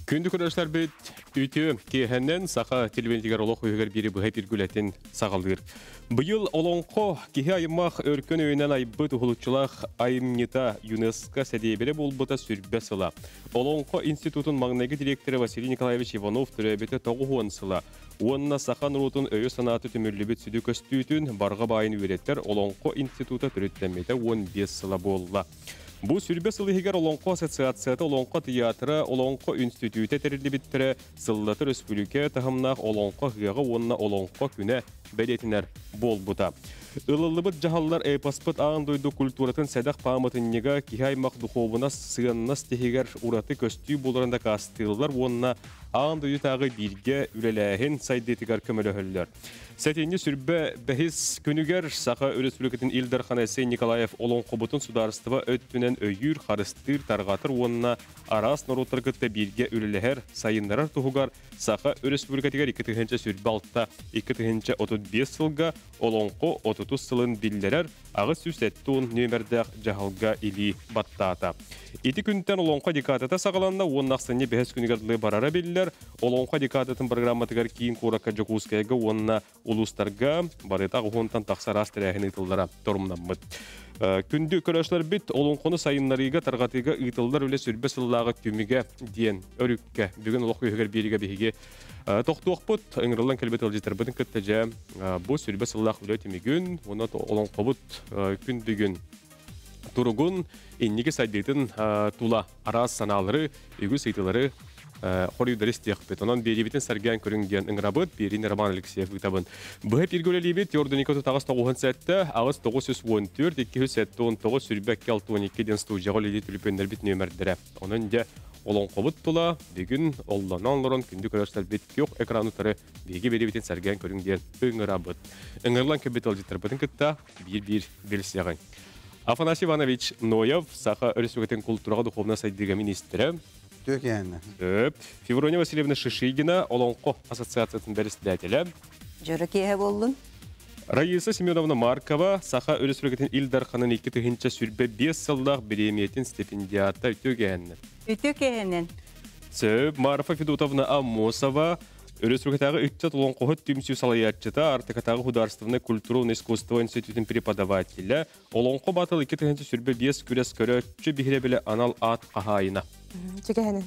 Күндү көрөөччүлэрбит, үтүө киэһэнэн саха телевидениетигэр олох үһүгэр биири быһа пиргүлэтин саҕалыыр. Быйыл олоҥхо киһи аймах өркөн өйүнэн айбыт уһулуччулаах айымньыта ЮНЕСКО сэдиэбирэ буолбута сүрбэ сыла. Олоҥхо институтун маҥнайгы дириэктэрэ Василий Николаевич Иванов төрөөбүтэ 90 сыла уонна саха норуотун өйө-санаата түмүллүбүт сүдү көстүүтүн барҕа баайын үөрэттэр Олоҥхо института төрүттэммитэ 15 сыла буолла. Бу сүрбэ сыл иһигэр Олоҥхо ассоциацията, Олоҥхо тыйаатыра, Олоҥхо үнстүтүүтэ тэриллибиттэрэ, сыллата өрөспүүбүлүкэ таһымнаах Олоҥхо ыһыаҕа уонна Олоҥхо күнэ бэлиэтинэр буолбута. Ылыллыбыт дьаһаллар эпоспыт аан дойду культуратын сэдэх пааматынньыга киһи аймах духуобунас сыаннас тиһигэр ураты көстүү буоларын дакаастыыллар уонна аан дойдутааҕы бииргэ үлэлээһин сайдыытыгар көмөлөһөллөр. Сэтинньи сүрбэ бэһис күнүгэр Саха Өрөспүүбүлүкэтин Ил Дархана Айсен Николаев олоҥхобутун судаарыстыба өттүнэн өйүүр, харыстыыр, тарҕатар уонна араас норуоттары кытта бииргэ үлэлэһэр, сайыннарар туһугар Саха Өрөспүүбүлүкэтигэр 2026 2035 сылга Олоҥхо отутус сылын биллэрэр 870 нүөмэрдээх дьаһалга илии баттаата. Ити күнтэн Олоҥхо декадата саҕаланна уонна ахсынньы бэһис күнүгэр дылы барара биллэр. Олоҥхо декадатын программатыгар киин куоракка Дьокуускайга уонна улуустарга барыта уһунтан тахса араас тэрээһин ыытыллара торумнаммыт. Күндү көрөөччүлэрбит, олоҥхону сайыннарыыга, тарҕатыыга ыытыллар үлэ сүрбэ сыллааҕы түмүгэ диэн өрүккэ бүгүн олох үөһүгэр биэриигэ биһиги тохтуохпут. Ыҥырыллан кэлбит ыалдьыттарбытын кытта дьэ бу сүрбэ сыллаах үлэ түмүгүн уонна олоҥхобут күн бүгүн туругун, инники сайдыытын тула араас санаалары, үгүс ыйытыылары хоруйдары истиэхпит. Онон биэриибитин сэргээн көрүҥ диэн ыҥырабыт. Биэриини Роман Алексеев ыытабын. Быһа эпииргэ үлэлиибит. Йорданика тутаҕас 97, аҕыс 914, 279, сүрбэккэ 62 диэн студияҕа үлэлии түлүпүөннэрбит нүөмэрдэрэ. Онон дьэ олоҥхобут тула бүгүн оллонон олорон күндү көрөөччүлэрбит күөх экран утары биһиги биэриибитин сэргээн көрүҥ диэн ыҥырабыт. Ыҥырылан кэлбит ыалдьыттарбытын кытта биир-биир билсиэҕиҥ. Афанасий Иванович Ноев, Саха Өрөспүүбүлүкэтин култуураҕа духовнай сайдыыга министрэ. Төкээнэ. Феврония Васильевна Шишигина, Олоҥхо ассоциациятын бэрэссэдээтэлэ. Дьоро киэһэ буоллун. Раиса Семеновна Маркова, Саха Өрөспүүбүлүкэтин Ил Дарханын 2025 сыллаах бириэмийэтин стипендиата үтүө Үтүө Сөп, Марфа Федотовна Аммосова, Өрөспүүбүлүкэтээҕи ыччат олоҥхоһут түмсүү салайааччыта, Артыкатааҕы художественнай культурный искусство институтун преподавателэ, Олоҥхо батыл 2025 күрэс көрөөччү биһирэбилэ анал аат хаһаайына. Чүгэһэнин.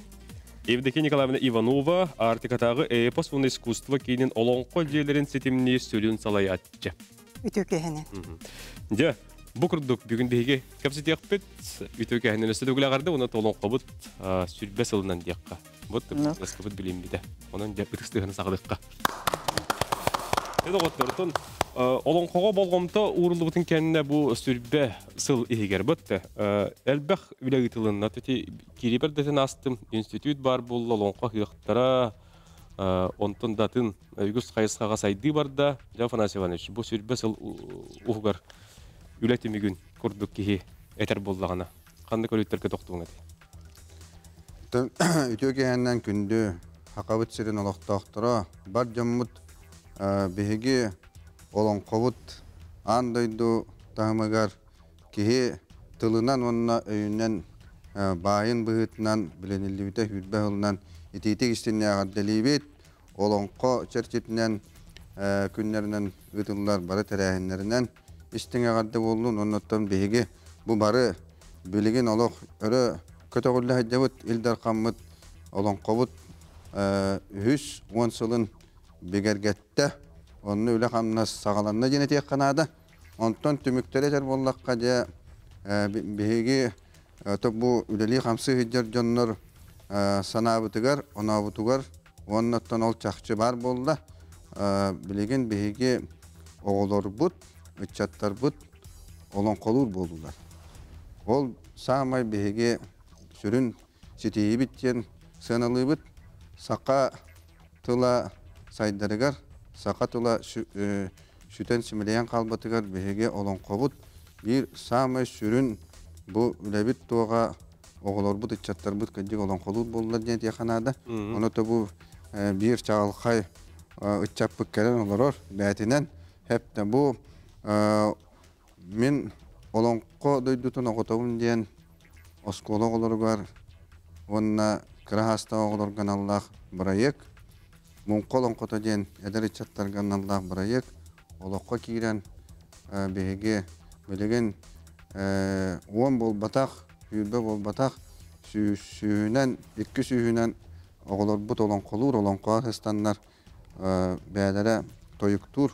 Евдокия Николаевна Иванова, Артикатааҕы эпос уонна искусство киинин олоҥхо дьиэлэрин ситимниир сүрүн салайааччы. Үтүөкэһэнин. Дьэ, бу курдук бүгүн биһиги кэпсэтиэхпит. Үтүөкэһэнин өссө төгүл уонна олоҥхобут сүрбэ сылынан диэххэ. Вот ытыскыбыт билиммитэ. Онон дьэ ытыс тыаһын саҕалыахха. Доҕоттортон олоҥхоҕо болҕомто ууруллубутун кэннэ бу сүрбэ сыл иһигэр бытты. Элбэх үлэ ыытылынна. Ити киирибэр дэтин астым. Институт бар буолла, олоҥхо ыһыахтара, онтон датын үгүс хайысхаҕа сайдыы барда. Дьэ, Афанасий Иванович, бу сүрбэ сыл уһугар үлэ түмүгүн курдук киһи этэр буоллаҕына, ханнык өрүттэргэ тохтуоҥ этэй? Үтүө киһинэн күндү Хахабыт сирин олохтоохторо, бар дьоммут, биһиги олоҥхобут аан дойду таһымыгар киһи тылынан уонна өйүнэн баайын быһыытынан билиниллибитэ сүүрбэ сылынан итиитик истиннээҕэрдэлиибит. Олоҥхо чэрчитинэн күннэринэн ыытыллар бары тэрээһиннэринэн истиҥ эҕэрдэ буоллун. Оннуттан биһиги бу бары билигин олох өрө көтөҕүллэ сылдьабыт Ил Дархаммыт олоҥхобут үһүс уон сылын бигэргэттэ. Онно үлэ-хамнас саҕаланна диэн этиэххэ наада. Онтон түмүктэри этэр буоллахха, дьэ, биһиги бу үлэлии-хамсыы сылдьар дьоннор санаабытыгар, онообутугар уонна оттон ол чахчы баар буолла. Билигин биһиги оҕолорбут, ыччаттарбыт олоҥхолуур буоллулар. Ол саамай биһиги сүрүн ситиһиибит диэн сыаналыыбыт. Саха тыла сайдарыгар, саха тыла сүтэн симэлийэн хаалбатыгар биһиги олоҥхобут биир саамай сүрүн бу үлэбит туоҕа оҕолорбут, ыччаттарбыт кырдьык олоҥхолуур буоллар диэн этиэххэ наада. Ону то бу биир чаҕылхай ыччаппыт кэлэн олорор бээтинэн хэптэ бу мин олоҥхо дойдутун оҕотобун диэн оскуола оҕолоругар уонна Кыра саастаах оҕолорго аналлаах бырайыак Муҥха олоҥхото диэн эдэр ыччаттарга аналлаах бырайыак олоххо киирэн биһиги билигин 10 буолбатах, 20 буолбатах, сүүһүнэн, 2 сүүһүнэн оҕолорбут олоҥхолуур, олоҥхоҕо сыстаннар бэйэлэрэ тойуктуур,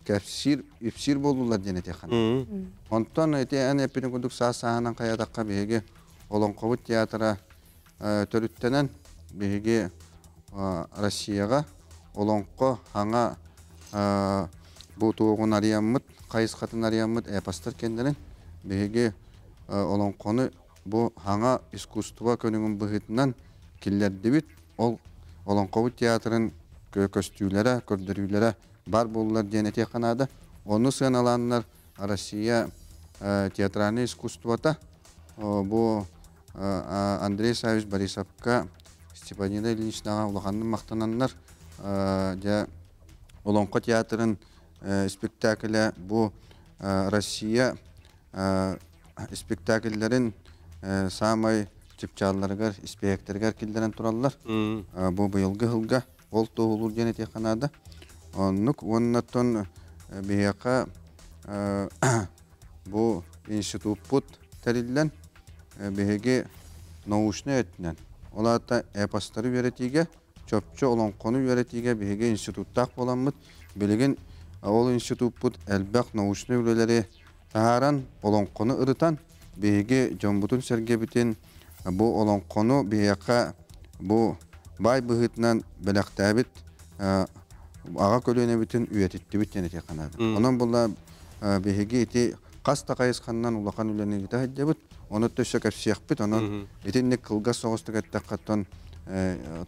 кэпсиир, ипсиир буоллулар диэн этиэххэ. Онтон ити эн эппитин курдук саас сааһынан хайатахха биһиги олоҥхобут театра төрүттэнэн биһиги Россияҕа олоҥхо хаҥа бу туоҕун арыйаммыт, хайысхатын арыйаммыт эпостар кэннэрин биһиги олоҥхону бу хаҥа искусство көрүҥүн быһыытынан киллэрдибит. Ол олоҥхобут театрын көстүүлэрэ, көрдөрүүлэрэ бар буоллар диэн этиэххэ наада. Ону сыаналааннар Россия театральнай искусствота бу Андрей Савич Борисовка, Степанида Ильиничнаҕа улаханнык махтананнар дьэ Олоҥхо театрын спектаклэ бу Россия спектакльлэрин саамай чыпчаалларыгар, испиэһэктэригэр киллэрэн тураллар. Бу быйылгы сылга ол туоһулуур диэн этиэххэ наада. Оннук уоннаттан биһиэхэ бу институппут тэриллэн биһиги научнай өттүнэн, ол аата эпостары үөрэтиигэ, чопчу олоҥхону үөрэтиигэ биһиги институттаах буоламмыт, билигин ол институппут элбэх научнай үлэлэри таһааран, олоҥхону ырытан, биһиги дьоммутун-сэргэбитин бу олоҥхону биһиэхэ бу баай быһыытынан бэлэхтээбит аҕа көлүөнэбитин үйэтиттибит диэн этиэххэ наада. Онон була биһиги ити хас да хайысханнан улахан үлэни ыыта сылдьабыт, ону өссө кэпсиэхпит, онон итинник кылгас соҕустук эттэххэ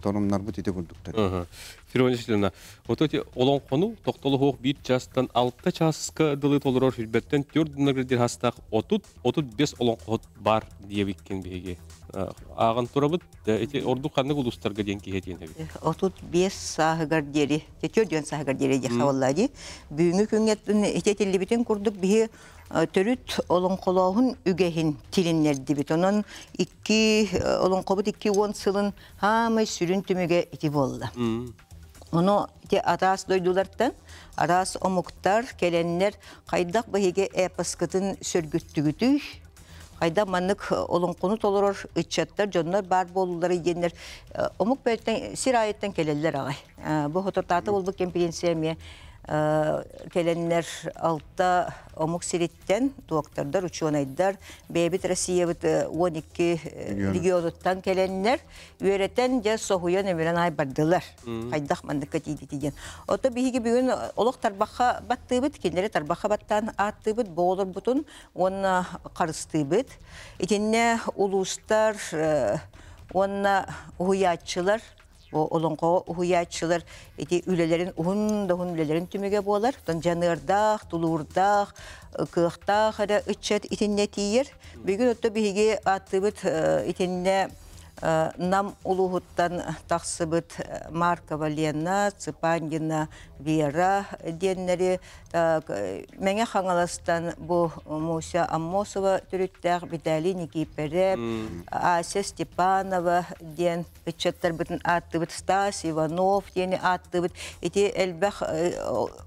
торумнарбыт ити курдуктар. Ферония Васильевна, вот эти олоҥхону тохтоло биир чаастан 6 чааска дылы толорор хүрбэттэн төрт наградир хастаах 30-35 олоҥхоһут бар диэбиккин биһиги ааҕан турабыт. Эти ордук ханнык улуустарга диэн киһи этиэн эбит. 35 сааһыгар диэри, 40 сааһыгар диэри диэхэ буолла дии. Бүгүҥҥү күҥҥэ итетиллибитин курдук биһи төрүт олоҥхолооһун үгэһин тилиннэрдибит. Онон икки олоҥхобут 20 сылын хаамай сүрүн түмүгэ ити буолла. Ону ити араас дойдулартан, араас омуктар кэлэннэр хайдах быһыги эпоскытын сөргүттүгүтүй, хайдах маннык олоҥхону толорор ыччаттар, дьоннор баар буолулар диэннэр омук бэйттэн сир аайыттан кэлэллэр аҕай. Бу хотортаата буолбут конференция эмиэ кэлэннэр алта омук сириттэн доктордар, ученыйдар, бэйэбит Россиябыт 12 регионуттан кэлэннэр үөрэтэн дьэ соһуйан өмүрэн ай бардылар. Хайдах манныкка тиийдити диэн. Ото биһиги бүгүн олох тарбахха баттыыбыт, кинилэри тарбахха баттаан ааттыыбыт, боолорбутун уонна харыстыыбыт. Итиннэ улуустар уонна уһуйааччылар, олоҥхоҕо уһуйааччылар ити үлэлэрин уһун да уһун үлэлэрин түмүгэ буолар. Тон дьаныардаах, тулуурдаах, кыахтаах эрэ ыччат итиннэ тиийэр. Бүгүн отто биһиги ааттыыбыт итиннэ Нам улууһуттан тахсыбыт Маркова Лена, Цыпандина Вера диэннэри, Мэҥэ Хаҥаластан бу Муся Аммосова төрүттээх Виталий Никииппэрэ, Ася Степанова диэн ыччаттарбытын ааттыбыт, Стас Иванов диэни ааттыбыт. Ити элбэх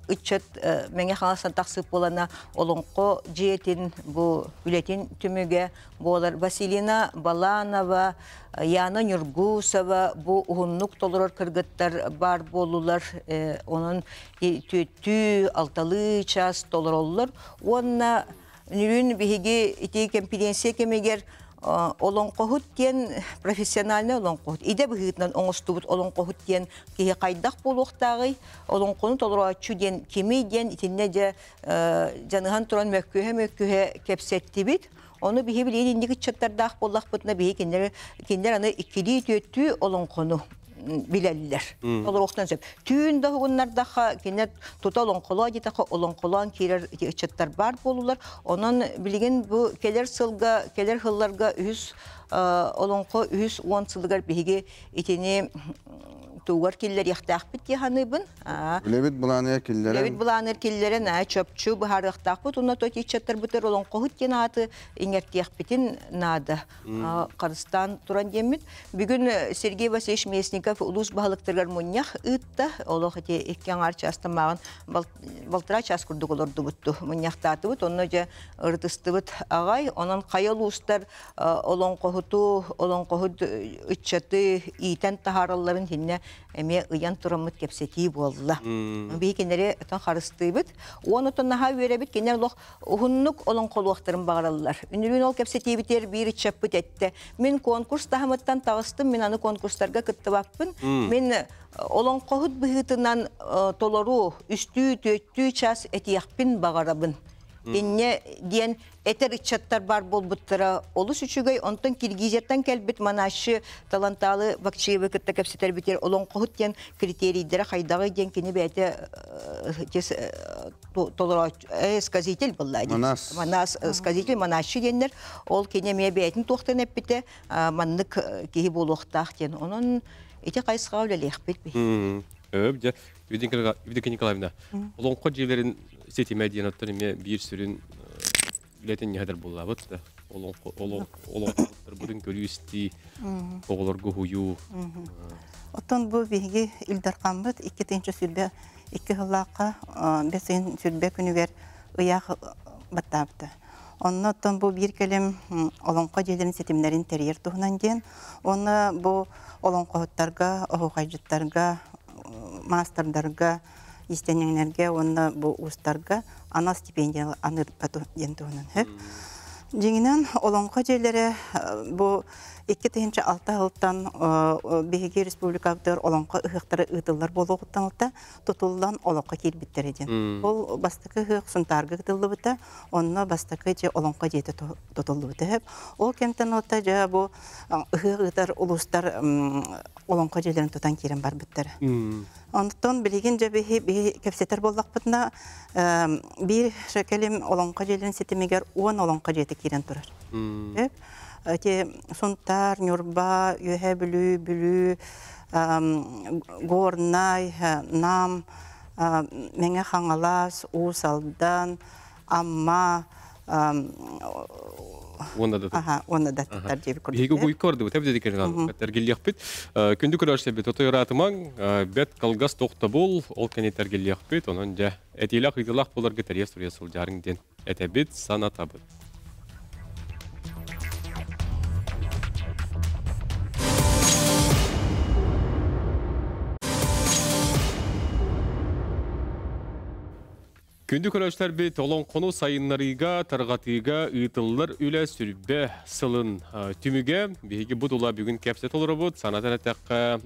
ыччат Мэҥэ Хаҥаластан тахсыбыт буолана олоҥхо дьиэтин бу үлэтин түмүгэ буолар. Василина Баланова, Яна Нюргусова бу уһуннук толорор кыргыттар бар буоллулар. Онон түөттүү, алталыы час толороллор. Уонна нүрүн биһиги ити конференция кэмигэр олоҥхоһут диэн профессиональный олоҥхоһут, идэ быһыытынан оҥостубут олоҥхоһут диэн киһи хайдах буолуохтааҕый, олоҥхону толорооччу диэн кимий диэн итиннэ дьэ дьаныһан туран мөккүһэ-мөккүһэ кэпсэттибит. Ону биһи билигин инник ыччаттардаах буоллахпытына биһи кинилэр кинилэр аны иккилии түөттүү олоҥхону билэллэр. Толоруохтан сөп. Түүн да уһугуннардаха кинилэр тута олоҥхолоо диэтэххэ олоҥхолоон киирэр ыччаттар баар буолулар. Онон билигин бу кэлэр сылга, кэлэр сылларга үһүс олоҥхо үһүс 10 сылыгар биһиги итини Тугар киллэриэхтээхпит дии саныыбын. Үлэбит былааныгар киллэрэн. Үлэбит былааныгар киллэрэн, чопчу быһаарыахтаахпыт. Уонна то иччаттарбытыгар олоҥхоһут диэн ааты иҥэртиэхпитин наада. Харыстаан туран диэммит. Бүгүн Сергей Васильевич Местников улуус баһылыктарыгар мунньах ыытта. Олох ити икки аҥаар чаастан мааҕын балтараа чаас курдук олордубутту мунньахтаатыбыт. Онно дьэ ырытыстыбыт аҕай. Онон хайа улуустар олоҥхоһуту, олоҥхоһут ыччаты иитэн таһааралларын хиннэ эмиэ ыйан тураммыт кэпсэтии буолла. Биһи кинилэри отон харыстыыбыт. Уон отон наһаа үөрэбит, кинилэр олох уһуннук олоҥхолуохтарын баҕараллар. Үнүрүүн ол кэпсэтиибитигэр биир ыччаппыт эттэ. Мин конкурс таһымыттан таҕыстым, мин аны конкурстарга кыттыбаппын. Мин олоҥхоһут быһыытынан толору үстүү, түөртүү час этиэхпин баҕарабын. Инньэ диэн этэр ыччаттар баар буолбуттара олус үчүгэй. Онтон Киргизияттан кэлбит манааччы Талантаалы Бакчиевы кытта кэпсэтэрбитигэр олоҥхоһут диэн критерийдэрэ хайдаҕый диэн кини бэйэтэ толорооччу сказитель буолла дии. Манаас сказитель манааччы диэннэр ол кини эмиэ бэйэтин туохтан эппитэ маннык киһи буолуохтаах диэн. Онон ити хайысхаҕа үлэлиэхпит. Өп дьэ Евдокия Николаевна, олоҥхо дьиэлэрин ситимэ диэн оттон эмиэ биир сүрүн үлэтин ньыһатар буоллаабыт да олоҥхоттарбытын көрүү-истии, оҕолорго уһуйуу. Оттон бу биһиги Ил Дархаммыт 2022 сыллаахха бэс ыйын сүрбэ күнүгэр ыйаах баттаабыта. Онно оттон бу биир кэлим олоҥхо дьиэлэрин ситимнэрин тэрийэр туһунан диэн, уонна бу олоҥхоһуттарга, оһуохайдьыттарга, маастардарга, иистэнньэҥнэргэ уонна бу уустарга анал стипендия аныырга диэн туһунан сөп. Дьиҥинэн, олоҥхо дьиэлэрэ бу 2006 сылтан биһиги республикабытыгар олоҥхо ыһыахтара ыытыллар буолуоҕуттан ылта тутуллан олоххо киирбиттэрэ диэн. Ол бастакы ыһыах Сунтаарга ыытыллыбыта, онно бастакы дьэ олоҥхо дьиэтэ тутуллубута сөп. Ол кэмтэн ылта дьэ бу ыһыах ыытар улуустар олоҥхо дьиэлэрин тутан киирэн барбыттара. Онтон билигин дьэ биһи биһи кэпсэтэр буоллахпытына биир кэлим олоҥхо дьиэлэрин ситимигэр 10 олоҥхо дьиэтэ киирэн турар. Эти Сунтаар, Ньурба, Үөһээ Бүлүү, Бүлүү, Горнай, Нам, Мэҥэ Хаҥалас, Уус Алдан, Амма, уонна да аха уонна да тар диэби курдук Биһиги угуйка ордубут эбит дикеринан тергиллиэхпит. Күндү көрөөччүлэрбит отой ыраатымаҥ, бэт кылгас тохтобул, ол кэнни тергиллиэхпит, онон дьэ этиилээх ыйытыылаах буоларга тэрийэ суруйа сылдьаарыҥ диэн этэбит, санатабыт. Күндү көрөөччүлэрбит, олоҥхону сайыннарыыга, тарҕатыыга ыытыллар үлэ сүрбэ сылын түмүгэ. Биһиги бу тула бүгүн кэпсэтэ олоробут. Санатан эттэххэ,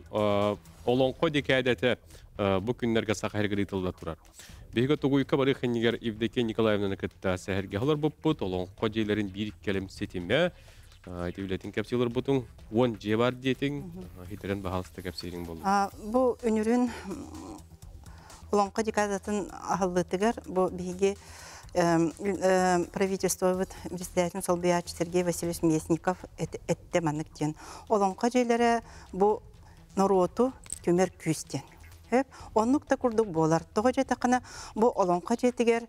олоҥхо декадата бу күннэргэ Саха сиригэр ыытылла турар. Биһиги Тугуйка барыах иннигэр Евдокия Николаевнаны кытта сэһэргэһэ олорбуппут. Олоҥхо дьиэлэрин биир кэлим ситимэ. Ити үлэтин кэпсии олорбутуҥ. 10 дьиэ бар диэтиҥ. Хитэрэн баһаалыста кэпсиириҥ буолла. Бу үнүрүн Олоҥхо декадатын аһыллыытыгар бу биһиги правительствобыт председателин солбуйааччы Сергей Васильевич Местников эттэ маннык диэн. Олоҥхо дьиэлэрэ бу норуоту түмэр күүс диэн. Оннук да курдук буолар. Тоҕо диэтэххинэ, бу олоҥхо дьиэтигэр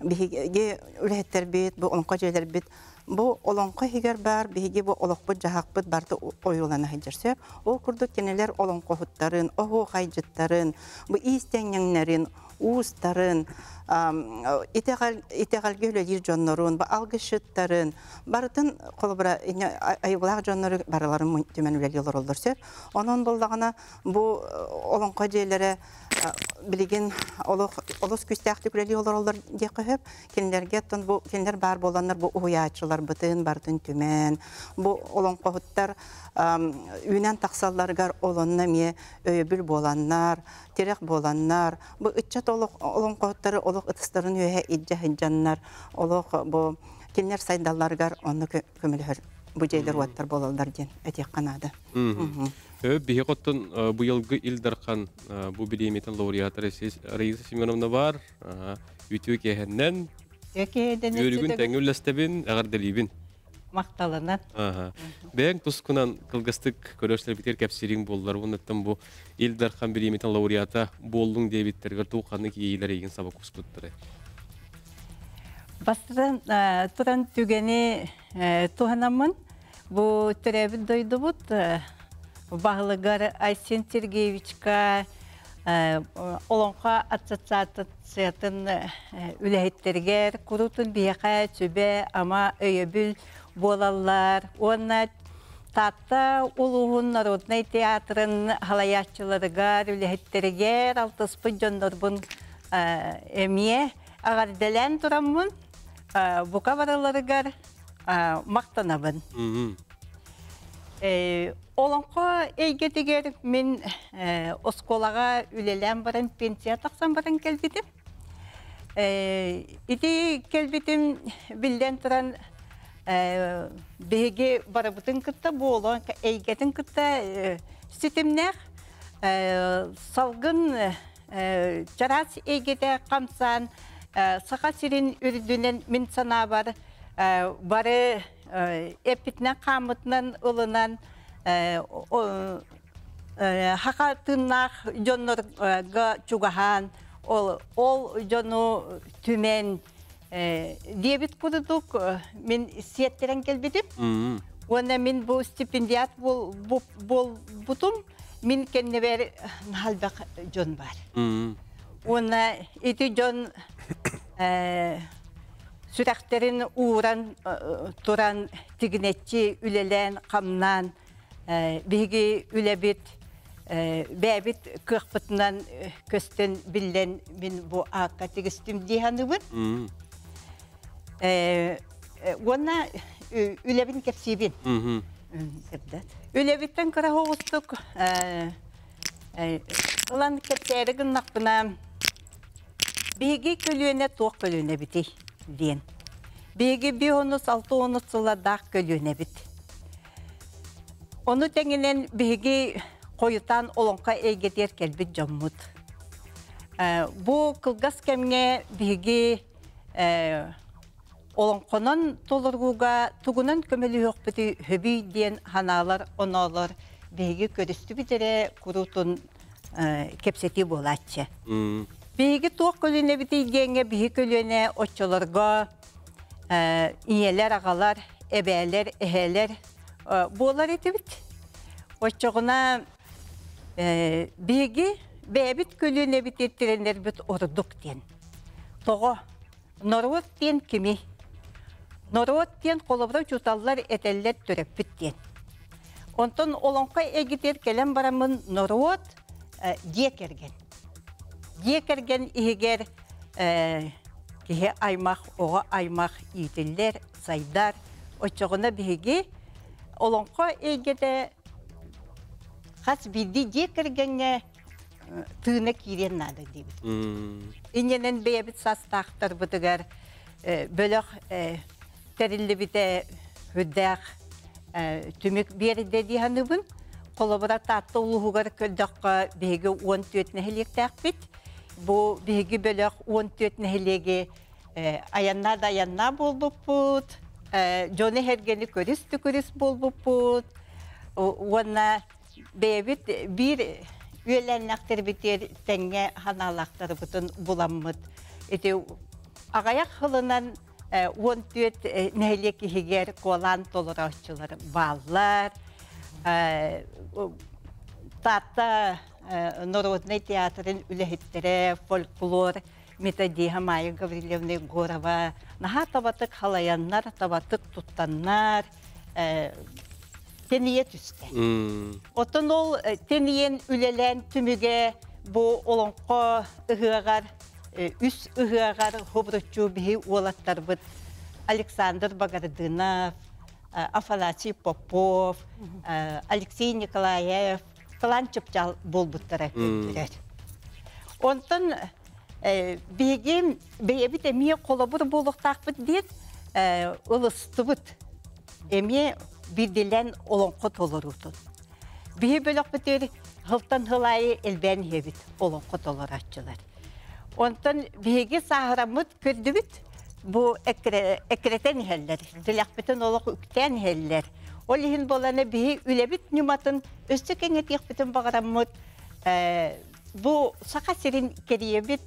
биһиги үлэһиттэрбит, бу олоҥхо дьиэлэрбит Бу олоҥхо иһигэр баар биһиги бу олохпут-дьаһахпыт барыта ойуулана сылдьар сөп. Ол курдук кинилэр олоҥхоһуттарын, оһуохайдьыттарын, бу иистэнньэҥнэрин, уустарын, итэҕэл итэҕэлгэ үлэлиир дьоннорун, бу алгысчыттарын барытын холобура айылгылаах дьоннору барыларын түмэн үлэлии олороллор сөп. Онон буоллаҕына бу олоҥхо дьиэлэрэ билигин олох олус күүстээхтик үлэлии олороллор диэххэ сөп. Кинилэргэ оттон бу кинилэр баар буоланнар бу уһуйааччыларбытын барытын түмэн, бу олоҥхоһуттар үүнэн тахсалларыгар олонно эмиэ өйөбүл буоланнар, тирэх буоланнар, бу ыччат олох олоҥхоһуттары олох ытыстарын үөһэ илдьэ сылдьаннар, олох бу кинилэр сайдалларыгар онно көмөлөһөр бу дьиэлэр-уоттар буолаллар диэн этиэххэ наада. Биһиги оттон быйылгы Ил Дархан бу бириэмийэтин лауреата Раиса Семеновна бар. Үтүө киэһэннэн. Үөрүүгүн тэҥҥэ үллэстэбин, эҕэрдэлиибин. Махталынан. Бэйэҥ тускунан кылгастык көрөөччүлэрбитигэр кэпсиириҥ буоллар, уоннаттан бу Ил Дархан бириэмитин лауреата буоллуҥ диэбиттэригэр туох ханнык иэйиилэр эйигин саба куспуттарай? Бастатан туран түгэни туһанаммын бу төрөөбүт дойдубут баһылыгар Айсен Сергеевичка Олоҥхо ассоциациятын үлэһиттэригэр куруутун биһиэхэ сүбэ-ама өйөбүл буолаллар уонна Таатта улууһун народнай театрын салайааччыларыгар, үлэһиттэригэр алтыспыт дьоннорбун эмиэ эҕэрдэлээн тураммын бука барыларыгар махтанабын. Олоҥхо эйгэтигэр мин оскуолаҕа үлэлээн баран пенсия тахсан баран кэлбитим. Ити кэлбитим биллэн туран биһиги барыбытын кытта буолан эйгэтин кытта ситимнээх салгын чараас эйгэтэ хамсаан Саха сирин үрдүнэн мин санаабар бары эппитинэн хааммытынан ылынан хаха тыыннаах дьоннорго чугаһаан ол дьону түмэн диэбит курдук мин сиэттэрэн кэлбитим уонна мин бу стипендиат буолбутум мин кэннибэр наһаа дьон бар уонна ити дьон сүрэхтэрин ууран туран тигинэччи үлэлээн хамнаан биһиги үлэбит бэйэбит кыахпытынан көстөн биллэн мин бу аакка тигистим дии саныыбын. Уонна үлэбин кэпсиибин. Үлэбиттэн кыра оҕустук ылан кэпсээри гыннахпына биһиги көлүөнэ туох көлүөнэбитий диэн. Биһиги биир алты онус сыллардаах көлүөнэбит. Ону тэҥинэн биһиги хойутаан олоҥхо эйгэтигэр кэлбит дьоммут. Бу кылгас кэмҥэ биһиги олоҥхонон толорууга тугунан көмөлөһүөхпүтүй хөбүй диэн ханаалар оноолор биһиги көрүстүбүт эрэ куруутун кэпсэтии буолааччы. Биһиги туох көлүөнэбитий диэҥҥэ биһи көлүөнэ оччолорго ийэлэр, аҕалар, эбээлэр, эһээлэр буолар этибит. Оччоҕуна биһиги бэйэбит көлүөнэбит тирэнэрбит ордук диэн. Тоҕо? Норуот диэн кимий? Норуот диэн холобура учууталлар этэллэр төрөппүт диэн. Онтон олоҥхо эйгитигэр кэлэн бараммын норуот дьиэ кэргэн. Дьиэ кэргэн иһигэр киһи аймах, оҕо аймах иитиллэр, сайдар. Оччоҕуна биһиги олоҥхо эйгэтэ хас биирдии дьиэ кэргэҥҥэ тыына киириэн наада диибит. Инньэнэн бэйэбит састаахтарбытыгар бөлөх тэриллибитэ үрдээх түмүк биэрдэ дии саныыбын. Холобура, Таатта улууһугар көрдөххө, биһиги 14 нэһилиэктээхпит. Бу биһиги бөлөх 14 нэһилиэги айаннаа да айаннаа буолбуппут, дьону эһэргэни көрүс да көрүс буолбуппут. Уонна бэйэбит биир үөлээннэхтэрбитигэр тэҥҥэ ханаалаахтарбытын буламмыт. Ити аҕыйах сылынан 14 нэһилиэк иһигэр куолаан толорооччулар бааллар. Таатта народнай театрын үлэһиттэрэ, фольклор методиһа Майя Гаврильевна Егорова наһаа табатык халайаннар, табатык туттаннар, тэнийэ түстэ. Оттон ол тэнийэн үлэлээн түмүгэ бу олоҥхо ыһыаҕар үс ыһыаҕар хобуруччу биһи уолаттарбыт Александр Багардынов, Афанасий Попов, Алексей Николаев кылаан чыпчаал буолбуттара көрдөрөр. Онтон биһиги бэйэбит эмиэ холобур буолуохтаахпыт диэн ылыстыбыт. Эмиэ биирдилээн олоҥхо толоруутун. Биһи бөлөхпүтүгэр сылтан сыл аайы элбээн иһэбит олоҥхо толорооччулар. Онтон биһиги сааһыраммыт көрдүбүт. Бу эккирэтэн иһэллэр, тилэхпитин олох үктээн иһэллэр. Ол иһин буолана биһи үлэбит ньыматын өссө кэҥэтиэхпитин баҕараммыт бу Саха сирин кэрийэбит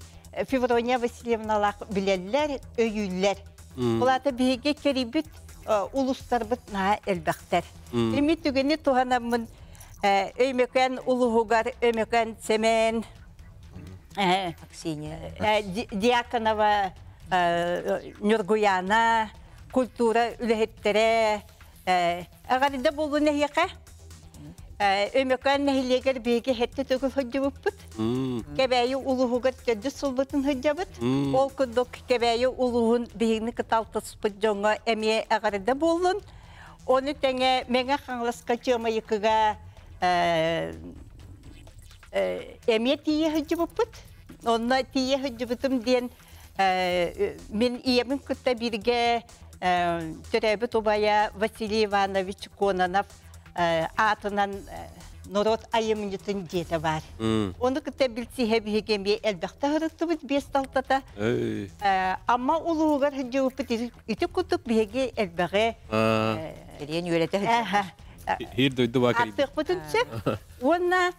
Феврония Васильевналаах билэллэр, өйүүллэр. Ол аата биһиги кэрийбит улустарбыт наһаа элбэхтэр. Ими түгэни туһанаммын Өймөкөөн улуһугар Өймөкөөн Сэмэн Дьяконова Ньургуйаана культура үлэһиттэрэ эҕэрдэ буоллун эһиэхэ. Өймөкөөн нэһилиэгэр биһиги хэттэ төгүл сылдьыбыппыт. Кэбээйи улууһугар төрдүс сылбытын сылдьабыт. Ол курдук Кэбээйи улууһун биһигини кыталтыспыт дьоҥҥо эмиэ эҕэрдэ буоллун. Ону тэҥэ Мэҥэ Хаҥаласка Чыамайыкыга эмиэ тиийэ сылдьыбыппыт. Онно тиийэ сылдьыбытым диэн мин ийэбин кытта бииргэ төрөөбүт убайа Василий Иванович Кононов аатынан норуот айымньытын дьиэтэ баар. Ону кытта билсиһэ биһиги эмиэ элбэхтэ сырыттыбыт биэс талтата. Амма улууһугар сылдьыбыппыт ити курдук биһиги элбэҕи Кэлиэн үөрэтэ Хир дойду баа Аттыахпытын сөп. Уонна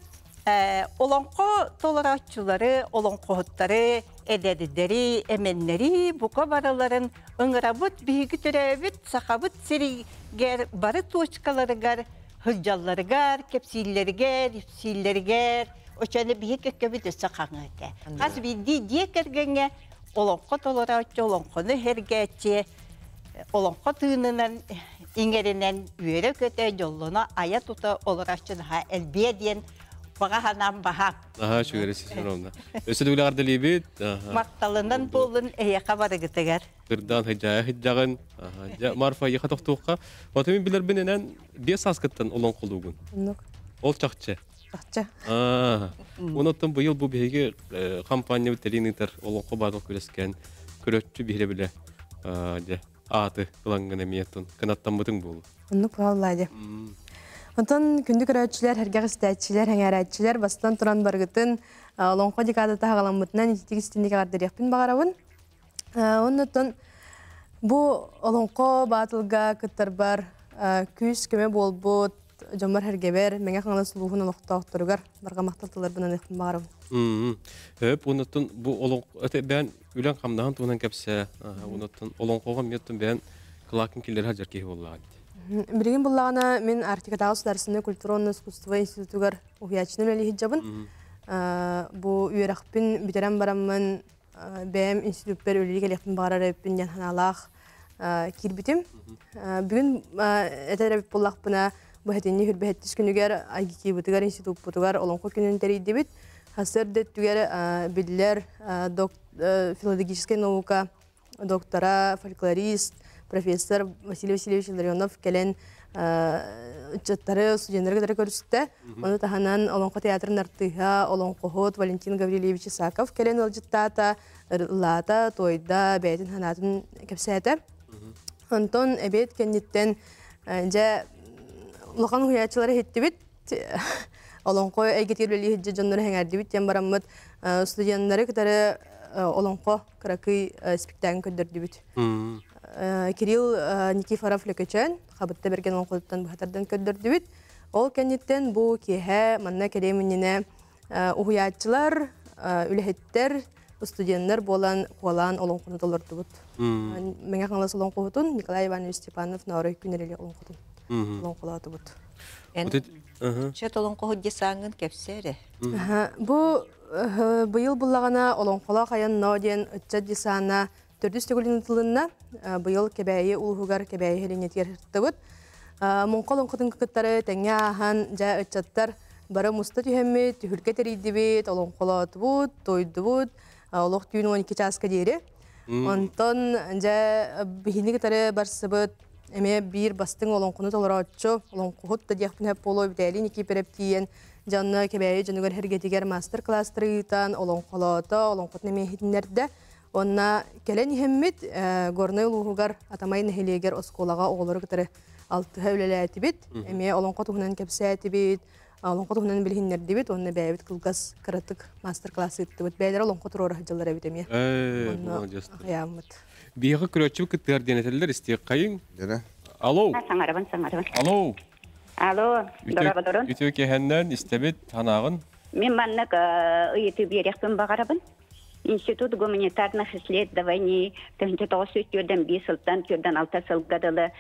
олоҥхо толорооччулары, олоҥхоһуттары, эдэрдэри, эмэннэри бука барыларын ыҥырабыт биһиги төрөөбүт Сахабыт сиригэр бары точкаларыгар сылдьалларыгар, кэпсииллэригэр, ипсииллэригэр очону биһи кэккэбит өссө хаҥа этэ. Хас биирдии дьиэ кэргэҥҥэ олоҥхо толорооччу, олоҥхону иһэргээччи, олоҥхо тыынынан иҥэринэн үөрэ-көтө, дьоллоно айа-тута олорооччу наһаа элбиэ диэн баҕа санаам баһаам. Аһаа, үчүгэй Сесиловна. Өссө да үлэҕэрдэлиибит. Махталынан буоллун эһиэхэ барыгытыгар. Кырдаан хыдьаайа хыдьаҕын. Дьэ, Марфа, эйиэхэ тохтуохха. Оту мин билэрбинэн 5 сааскыттан олоҥхолуугун. Оннук. Ол чахчы. Чахчы. Онон быйыл бу биһиги компаниябыт тэрийэн ыытар олоҥхо баатыл күрэскээн көрөччү биһирэбилэ дьэ ааты ылаҥҥын эмиэ кынаттаммытыҥ буолуо. Оннук буолла дьэ. Онтон күндү көрөөччүлэр, сэргэх истээччилэр, сэҥээрээччилэр бастан туран барыгытын олоҥхо декадата хаҕаламмытынан ититик истинник эҕэрдэлиэхпин баҕарабын. Оннуттан бу олоҥхо баатылга кыттарбар күүс-көмө буолбут дьоммор-сэргэбэр, Мэҥэ Хаҥалас улууһун олохтоохторугар барҕа махтал тылларбын аныахпын баҕарабын. Өп, оннуттан бу олоҥхо бэйэн үлэн хамнаһын туһунан кэпсээ. Оннуттан олоҥхоҕо эмиэ бэйэн кылаакын киллэрэ сылдьар киһи буоллаҕын. Билигин буллаҕына мин Арктикатааҕы государственнай культура уонна искусство институтугар уһуйааччынан үлэлии сылдьабын. Бу үөрэхпин бүтэрэн бараммын бэйэм институппар үлэлии кэлиэхпин баҕарар эбиппин диэн санаалаах киирбитим. Бүгүн этэр эбит буоллахпына, бу сэтинньи хүрбэһэттис күнүгэр АГИКИбытыгар институппутугар Олоҥхо күнүн тэрийдибит. Сарсыарда өттүгэр биллэр филологическай наука доктора, фольклорист, профессор Василий Васильевич Илларионов кэлэн ыччаттары, студеннары кытары көрүстэ. Ону таһынан Олоҥхо театрын артыыһа, олоҥхоһут Валентин Гаврильевич Исаков кэлэн ыалдьыттаата, ыллаата, туойда, бэйэтин санаатын кэпсээтэ. Онтон эбиэт кэнниттэн дьэ улахан уһуйааччылары иһиттибит. Олоҥхо эйгэтигэр үлэлии сылдьар дьоннору сэҥээрдибит диэн бараммыт студеннары кытары олоҥхо кыракый спектакль көрдөрдүбүт. Кирилл Никифоров Лөкөчөөн Хабытта Бэргэн олоҥхотуттан быһа тардан көрдөрдүбүт. Ол кэнниттэн бу киэһэ манна кэлиэм иннинэ уһуйааччылар, үлэһиттэр, студеннар буолан куолаан олоҥхону толордубут. Мэҥэ Хаҥалас олоҥхоһутун Николай Иванович Степанов Ноорой күн олоҥхотун олоҥхолоотубут. Ыччат олоҥхоһут десаҥҥын кэпсээ эрэ. Бу быйыл буллаҕына олоҥхолоох айан ноо диэн ыччат десана төрдүс төгүлүн ытылынна. Быйыл Кэбээйи улууһугар Кэбээйи сэлиэнньэтигэр сырыттыбыт. Муҥха олоҥхотун кыттары тэҥҥэ ааһан, дьэ ыччаттар бары муста түһэммит, түһүлгэ тэрийдибит, олоҥхолоотубут, туойдубут, олох түүн 12 чааска диэри. Онтон дьэ биһини кытары барсыбыт эмиэ биир бастыҥ олоҥхону толорооччу, олоҥхоһут да диэхпин сөп буолуо Виталий Никифоров тиийэн дьонно Кэбээйи дьонугар сэргэтигэр маастар-кылаастары ыытан олоҥхолоото, олоҥхотун эмиэ иһитиннэрдэ. Уонна кэлэн иһэммит Горнай улууһугар Атамай нэһилиэгэр оскуолаҕа оҕолору кытары алтыһа үлэлээтибит. Эмиэ олоҥхо туһунан кэпсээтибит. Олоҥхо туһунан билиһиннэрдибит уонна бэйэбит кылгас кыратык мастер-класс ыыттыбыт. Бэйэлэрэ олоҥхо туруора сылдьаллар эбит эмиэ. Онно аҕыйааммыт. Биһиэхэ көрөөччү кыттыһар диэн этэллэр истиэххэйиҥ. Алло. Саҥарабын, саҥарабын. Алло. Алло, дорабадорун. Үтүө киэһэннэн истэбит, санааҕын. Мин маннык ыйытыы биэриэхпин баҕарабын. Институт гуманитарных исследований 1945 сылтан 46 сылга дылы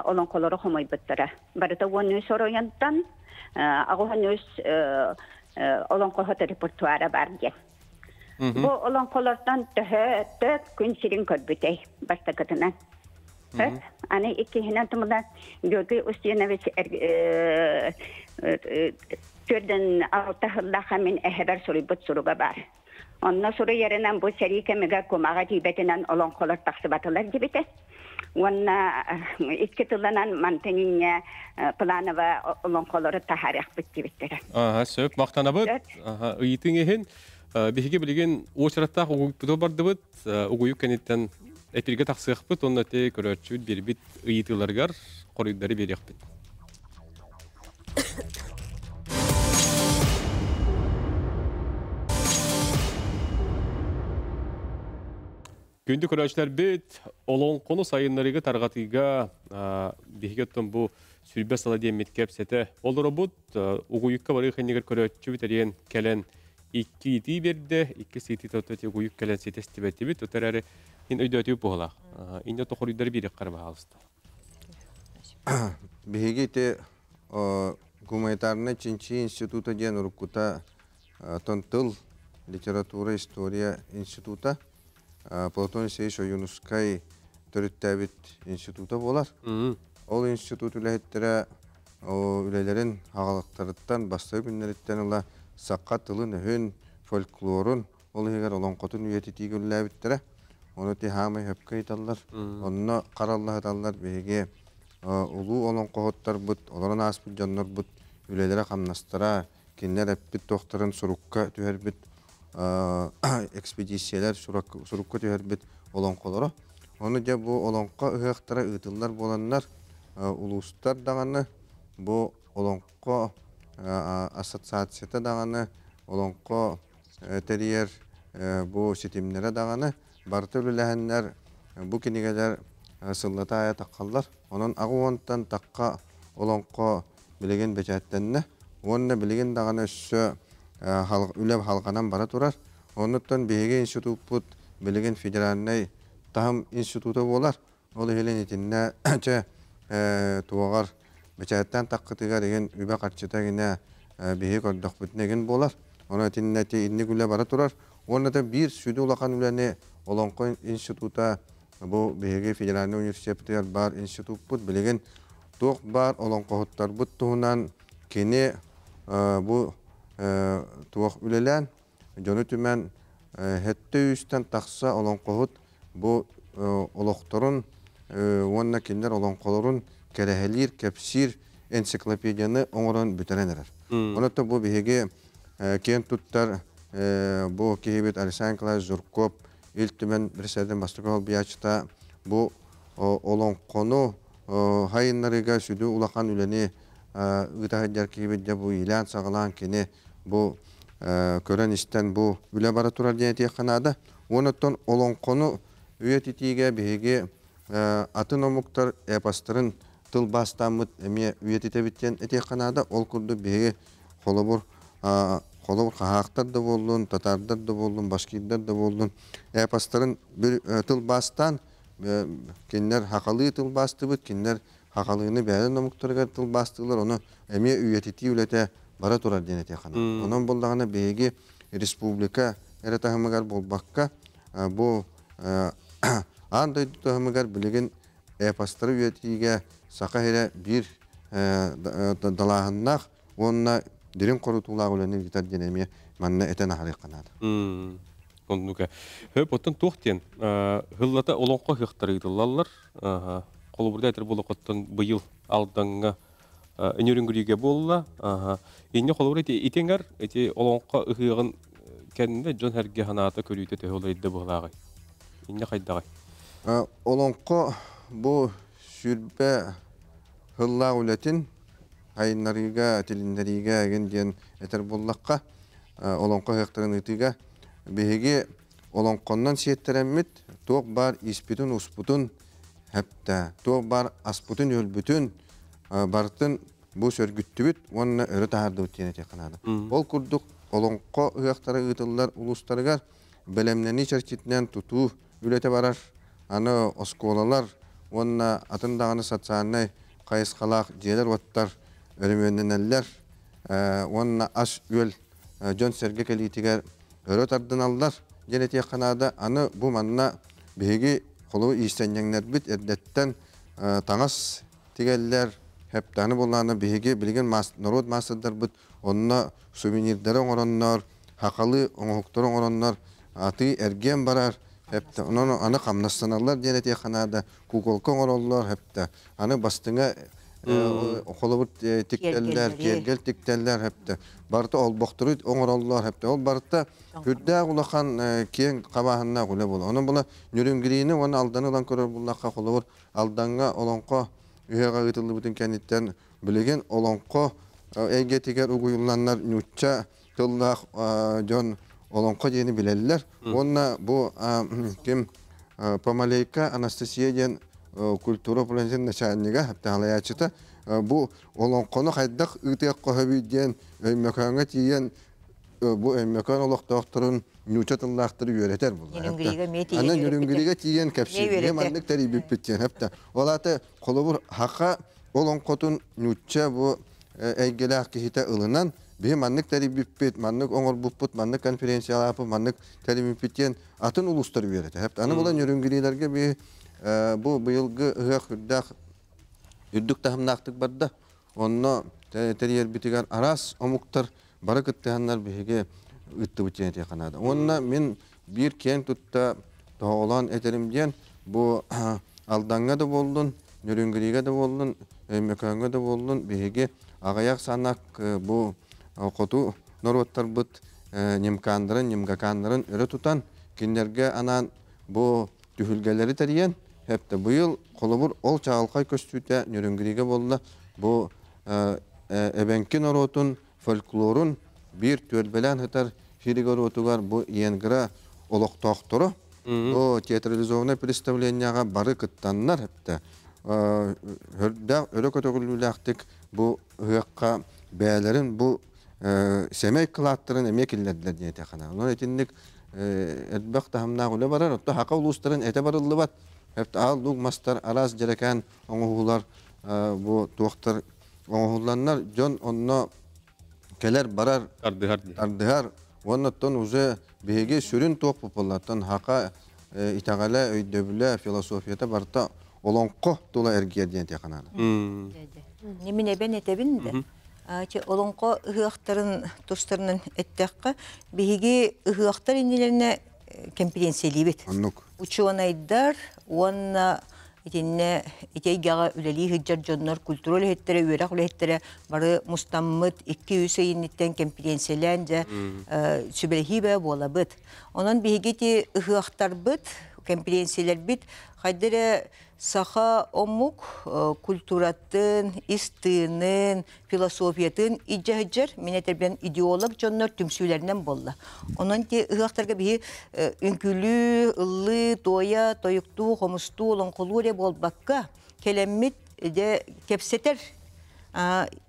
олоҥхолору хомуйбуттара. Барыта 13 оройонтон 83 олоҥхоһут репертуара бар диэн. Бу олоҥхолортон төһө төп күн сирин көрбүтэй бастакытынан. Аны иккиһинэн тумула Георгий Устинович төрдөн алта сыллаха мин эһэбэр суруйбут суруга бар. Онно суруйарынан бу сэрии кэмигэр кумаҕа тиийбэтинэн олоҥхолор тахсыбатылар диэбитэ. Уонна икки тылынан мантан инньэ планово олоҥхолору таһаарыахпыт диэбиттэрэ. Ага, сөп, махтанабыт. Ага, ыйытыҥ иһин. Биһиги билигин уочараттаах угуйпуту бардыбыт. Угуйук кэнниттэн эпиргэ тахсыахпыт уонна те көрөөччүбүт биэрбит ыйытыыларыгар хоруйдары биэриэхпит. Күндү көрөөччүлэрбит, олоҥхону сайыннарыыга тарҕатыыга биһиги оттон бу сүрбэ сала диэммит кэпсэтэ олоробут. Угуйукка барыы хэннигэр көрөөччүбүт эриэн кэлэн икки итии биэрдэ, икки сыйты тото угуйук кэлэн ситестибэтибит. Отор эрэ ин өйдөөтүбүт буолаах. Инде тохоруйдары биэриэххэ баһаалыста. Биһиги ити гуманитарнай чинчийии института диэн уруккута тон тыл, литература, история института Платон Алексеевич Ойуунускай төрүттээбит института буолар. Ол институт үлэһиттэрэ үлэлэрин аҕалыктарыттан бастакы күннэриттэн ыла саха тылын-өһүн, фольклорун, ол иһигэр олоҥхотун үйэтитиигэ үлэлээбиттэрэ. Ону ити хаамай сөпкө ыйыталлар. Онно хараллаһыталлар биһиги улуу олоҥхоһуттарбыт, олорон ааспыт дьоннорбут үлэлэрэ-хамнастара, кинилэр эппит туохтарын сурукка түһэрбит экспедициялар сурукка түһэрбит олоҥхолоро. Ону дьэ бу олоҥхо ыһыахтара ыытыллар буоланнар улуустар даҕаны бу олоҥхо ассоциацията даҕаны олоҥхо тэрийэр бу ситимнэрэ даҕаны барыта үлэлэһэннэр бу кинигэлэр сыллата аайы таххаллар. Онон аҕа уонтан тахха олоҥхо билигин бэчээттэннэ уонна билигин даҕаны өссө үлэ халҕанан бара турар. Оннуттан биһиги институппут билигин федеральнай таһым института буолар. Ол иһин итиннэ чэ туоҕар бэчээттээн таххытыгар игин үбэ-харчыта игинэ биһиги көрдөхпүтүнэ игин буолар. Онон итиннэ ити инник үлэ бара турар. Уонна да биир сүдү улахан үлэни Олоҥхо института бу биһиги федеральнай университеппытыгар баар институппут билигин туох баар олоҥхоһуттарбыт туһунан кини бу туох үлэлээн дьону түмэн сэттэ үстэн тахса олоҥхоһут бу олохторун уонна кинилэр олоҥхолорун кэрэһэлиир, кэпсиир энциклопедияны оҥорон бүтэрэн эрэр. Онон бу биһиги киэн туттар бу киһибит Александр Николаевич Жирков Ил Түмэн председателин бастакы солбуйааччыта бу олоҥхону хайыннарыыга сүдү улахан үлэни ыыта сылдьар киһибит дьэ бу иилээн-саҕалаан кини бу көрөн-истэн бу үлэ бара турар диэн этиэххэ наада. Уонна оттон олоҥхону үйэтитиигэ биһиги атын омуктар эпостарын тылбаастааммыт эмиэ үйэтитэбит диэн этиэххэ наада. Ол курдук биһиги холобур холобур хаһаахтар да буоллун, татаардар да буоллун, башкирдар да буоллун эпостарын тылбаастаан кинилэр хахалыы тылбаастыыбыт, кинилэр хахалыыны бэйэлэрин омуктарыгар тылбаастыыллар, ону эмиэ үйэтитии үлэтэ бара турар диэн этиэххэ наада. Онон буоллаҕына биһиги республика эрэ таһымыгар буолбакка, бу аан дойду таһымыгар билигин эпостары үйэтитиигэ Саха сирэ биир далааһыннаах уонна дириҥ хорутуулаах үлэни ыытар диэн эмиэ манна этэн аһарыахха наада. Оннука. Хөп, оттон туох диэн хыллата олоҥхо ыһыахтара ыытыллаллар. Холобурда этэр буолуоххуттан быйыл Алдаҥҥа Нөрүнгүрүүгэ буолла. Инньэ холобур ити итиҥэр ити олоҥхо ыһыаҕын кэннэ дьон сэргэ санаата көрүүтэ төһө уларыйда быһылааҕый? Инньэ хайдаҕый? Олоҥхо бу сүүрбэ сыллаах үлэтин хайыннарыыга, тилиннэриигэ эгин диэн этэр буоллахха, олоҥхо ыһыахтарын ыытыыга биһиги олоҥхоннон сиэттэрэммит туох баар испитин-успутун хэптэ, туох баар аспытын-үөлбүтүн барытын бу сөргүттүбүт уонна өрө таһаардыбыт диэн этиэххэ наада. Ол курдук олоҥхо ыһыахтара ыытыллар улуустарыгар бэлэмнэнии чэрчитинэн тутуу үлэтэ барар. Аны оскуолалар уонна атын даҕаны социальнай хайысхалаах дьиэлэр-уоттар өрөмүөннэнэллэр уонна ас-үөл дьон-сэргэ кэлиитигэр өрө тардыналлар диэн этиэххэ наада. Аны бу манна биһиги холобур иистэнньэҥнэрбит эрдэттэн таҥас тигэллэр, хэптааны буллааны биһиги билигин норуот маастардарбыт онно сувенирдары оҥороннор, хахалы оҥоһуктары оҥороннор атыы эргиэн барар, хэптэ онон аны хамнастаналлар диэн этиэххэ наада, куколка оҥороллор, хэптэ аны бастыҥа холобур тиктэллэр, киэргэл тиктэллэр, хэптэ барыта олбохтору оҥороллор, хэптэ ол барыта үрдээх улахан киэҥ хабааһыннаах үлэ буолар. Онон була Ньүрүнгириини уонна Алданы ылан көрөр буллахха, холобур Алдаҥҥа олоҥхо ыһыаҕа ыытыллыбытын кэнниттэн билигин олоҥхо эйгэтигэр угуйулланнар нуучча тыллаах дьон олоҥхо диэни билэллэр. Уонна бу ким Помалейка Анастасия диэн культура управлениетын начальнига, хаптаалайааччыта бу олоҥхону хайдах ыытыахха сөбүй диэн Өймөкөөҥҥө тиийэн бу Өймөкөөн олохтоохторун нуучча тыллаахтары үөрэтэр буолла. Аны Ньүрүнгүрүгэ тиийэн кэпсиир. Маннык тэрийбиппит диэн хэптэ. Ол аата холобур хаха олоҥхотун нуучча бу эйгэлээх киһитэ ылынан биһи маннык тэрийбиппит, маннык оҥорбуппут, маннык конференциялааппыт, маннык тэрийбиппит диэн атын улуустар үөрэтэ. Аны була Ньүрүнгүрилэргэ би бу быйылгы ыһыах үрдээх үрдүк таһымнаахтык барда. Онно тэрийэрбитигэр араас омуктар бары кыттыһаннар биһиги ыыттыбыт диэн этиэххэ наада. Уонна мин биир киэн тутта тоһоҕолоон этэрим диэн бу Алдаҥҥа да буоллун, Нөрүнгүрүгэ да буоллун, Өймөкөөҥҥө да буоллун биһиги аҕыйах санак бу хоту норуоттарбыт нимкааннарын, нимгакааннарын өрө тутан кинилэргэ анаан бу түһүлгэлэри тэрийэн хэптэ быйыл холобур ол чаҕылхай көстүүтэ Нөрүнгүрүгэ буолла бу эбэҥки норуотун фольклорун биир түөлбэлээн сытар сиригэр-уотугар бу Иенгра олохтоохторо бу театрализованнай представлениеҕа бары кыттаннар эптэ өрдөөх өрө көтөҕүллүүлээхтик бу ыһыахха бэйэлэрин бу сэмэй кылааттарын эмиэ киллэрдилэр диэн этиэххэ Онон итинник элбэх таһымнаах үлэ барар. Оттон хака улуустарын этэ барыллыбат. Аал луук мастар, араас дьэрэкээн оҥоһуулар бу туохтар оҥоһулланнар дьон онно кэлэр барар ардыһар ардыһар уонна оттон уже биһиги сүрүн туох буоллаттан хака итэҕэлэ өйдөбүлэ философията барыта олоҥхо тула эргийэр диэн этиэххэ наада. Мин эбэн этэбин да олоҥхо ыһыахтарын тустарынан эттэххэ биһиги ыһыахтар иннилэринэ кэмпириэнсийэлиибит. Оннук. Учуонайдар уонна итиннэ ити эйгэҕэ үлэлии сылдьар дьоннор, культура үлэһиттэрэ, үөрэх үлэһиттэрэ бары мустаммыт 2-3 ый инниттэн кэмпириэнсийэлээн дьэ сүбэлэһии бөҕө буолабыт. Онон биһиги ити ыһыахтарбыт, кэмпириэнсийэлэрбит хайда эрэ саха омук культуратын, ис тыынын, философиятын илдьэ сылдьар, мин этэрбинэн идеолог дьоннор түмсүүлэринэн буолла. Онон ти ыһыахтарга биһи үҥкүүлүү, ыллыы, туойа, тойуктуу, хомустуу, олоҥхолуу эрэ буолбакка, кэлэммит дьэ кэпсэтэр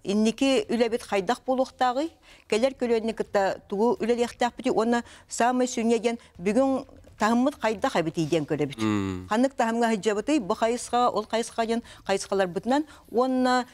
инники үлэбит хайдах буолуохтааҕый, кэлэр көлүөнэни кытта тугу үлэлиэхтээхпитий уонна саамай сүнньэ диэн бүгүн таһыммыт хайдах эбитий диэн көрөбүт. Ханнык таһымҥа сылдьабытый, бу хайысха, ол хайысха диэн хайысхаларбытынан уонна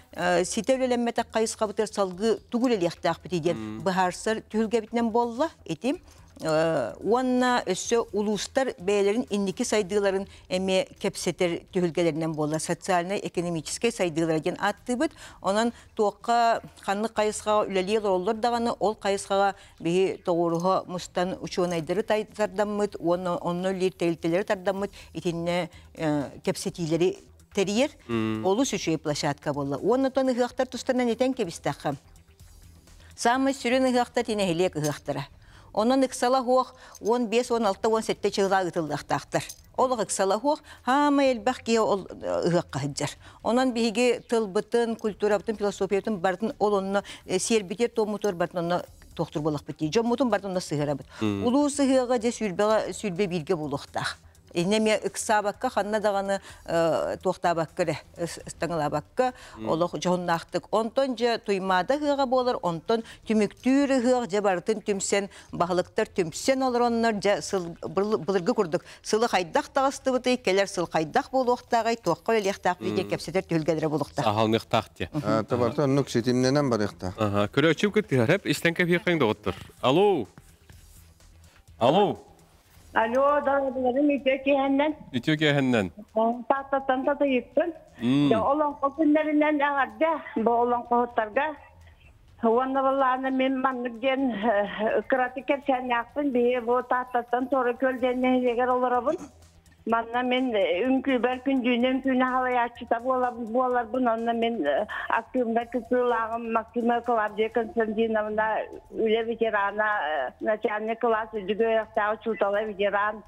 ситэ үлэлэммэтэх хайысхабытыгар салгыы тугу үлэлиэхтээхпитий диэн быһаарсар түһүлгэбитинэн буолла ити. Уонна өссө улуустар бэйэлэрин инники сайдыыларын эмиэ кэпсэтэр түһүлгэлэринэн буолла. Социальнай-экономическай сайдыылара диэн ааттыыбыт. Онон туохха ханнык хайысхаҕа үлэлии олороллор даҕаны ол хайысхаҕа биһи тоҕуоруһа мустан учуонайдары тардаммыт уонна онно үлэлиир тэрилтэлэри тардаммыт итиннэ кэпсэтиилэри тэрийэр олус үчүгэй площадка буолла. Уонна тон ыһыахтар тустарынан этэн кэбистэххэ. Саамай сүрүн ыһыахтар ти нэһилиэк ыһыахтара. Онон ыксала суох 15, 16, 17 чыла ыытыллыахтаахтар. Олох ыксала суох, хаама элбэх киһи ол ыһыахха сылдьар. Онон биһиги тылбытын, культурабытын, философиябытын барытын ол онно сиэрбитигэр туоммутугар барытын онно туохтур буолахпыт дии. Дьоммутун барытын онно сыһыарабыт. Улуу сыһыаҕа дьэ сүүрбэҕэ сүүрбэ бииргэ буолуохтаах. Иннэ эмиэ ыксаабакка ханна даҕаны туохтаабакка эрэ ыстаҥалаабакка олох дьоһуннаахтык. Онтон дьэ Туймаада ыһыаҕа буолар, онтон түмүктүүр ыһыах дьэ барытын түмсэн, баһылыктар түмсэн олороннор дьэ сыл былыргы курдук сылы хайдах таҕыстыбытый, кэлэр сыл хайдах буолуохтааҕый, туохха үлэлиэхтээхпитий диэн кэпсэтэр түһүлгэлэрэ буолуохтаах. Аһалныахтаах диye. Табарта оннук ситимнэнэн барыахтаах. Көрөөччүм кыттыһар, истэн кэпиэххиҥ доҕоттор. Алло. Алло. Алло, дорогуларым үтүө киэһэннэн. Үтүө киэһэннэн. Тааттаттан татыйыппын. Олоҥхо күннэринэн эҕэрдэ бу олоҥхоһуттарга. Уонна балаана мин маннык диэн кыратык кэпсээннээхпин. Биһи бу Тааттаттан Туора Күөл диэн нэһилиэгэр олоробун. Манна мин үҥкүүбэр күндүүнү үҥкүүнү халайааччыта буоларбын. Онно мин активнай кыттыылааҕым Максима Клавдия Константиновна үлэ ветерана, начальник кылаас үрдүк үөрэхтээх учуутала ветеран.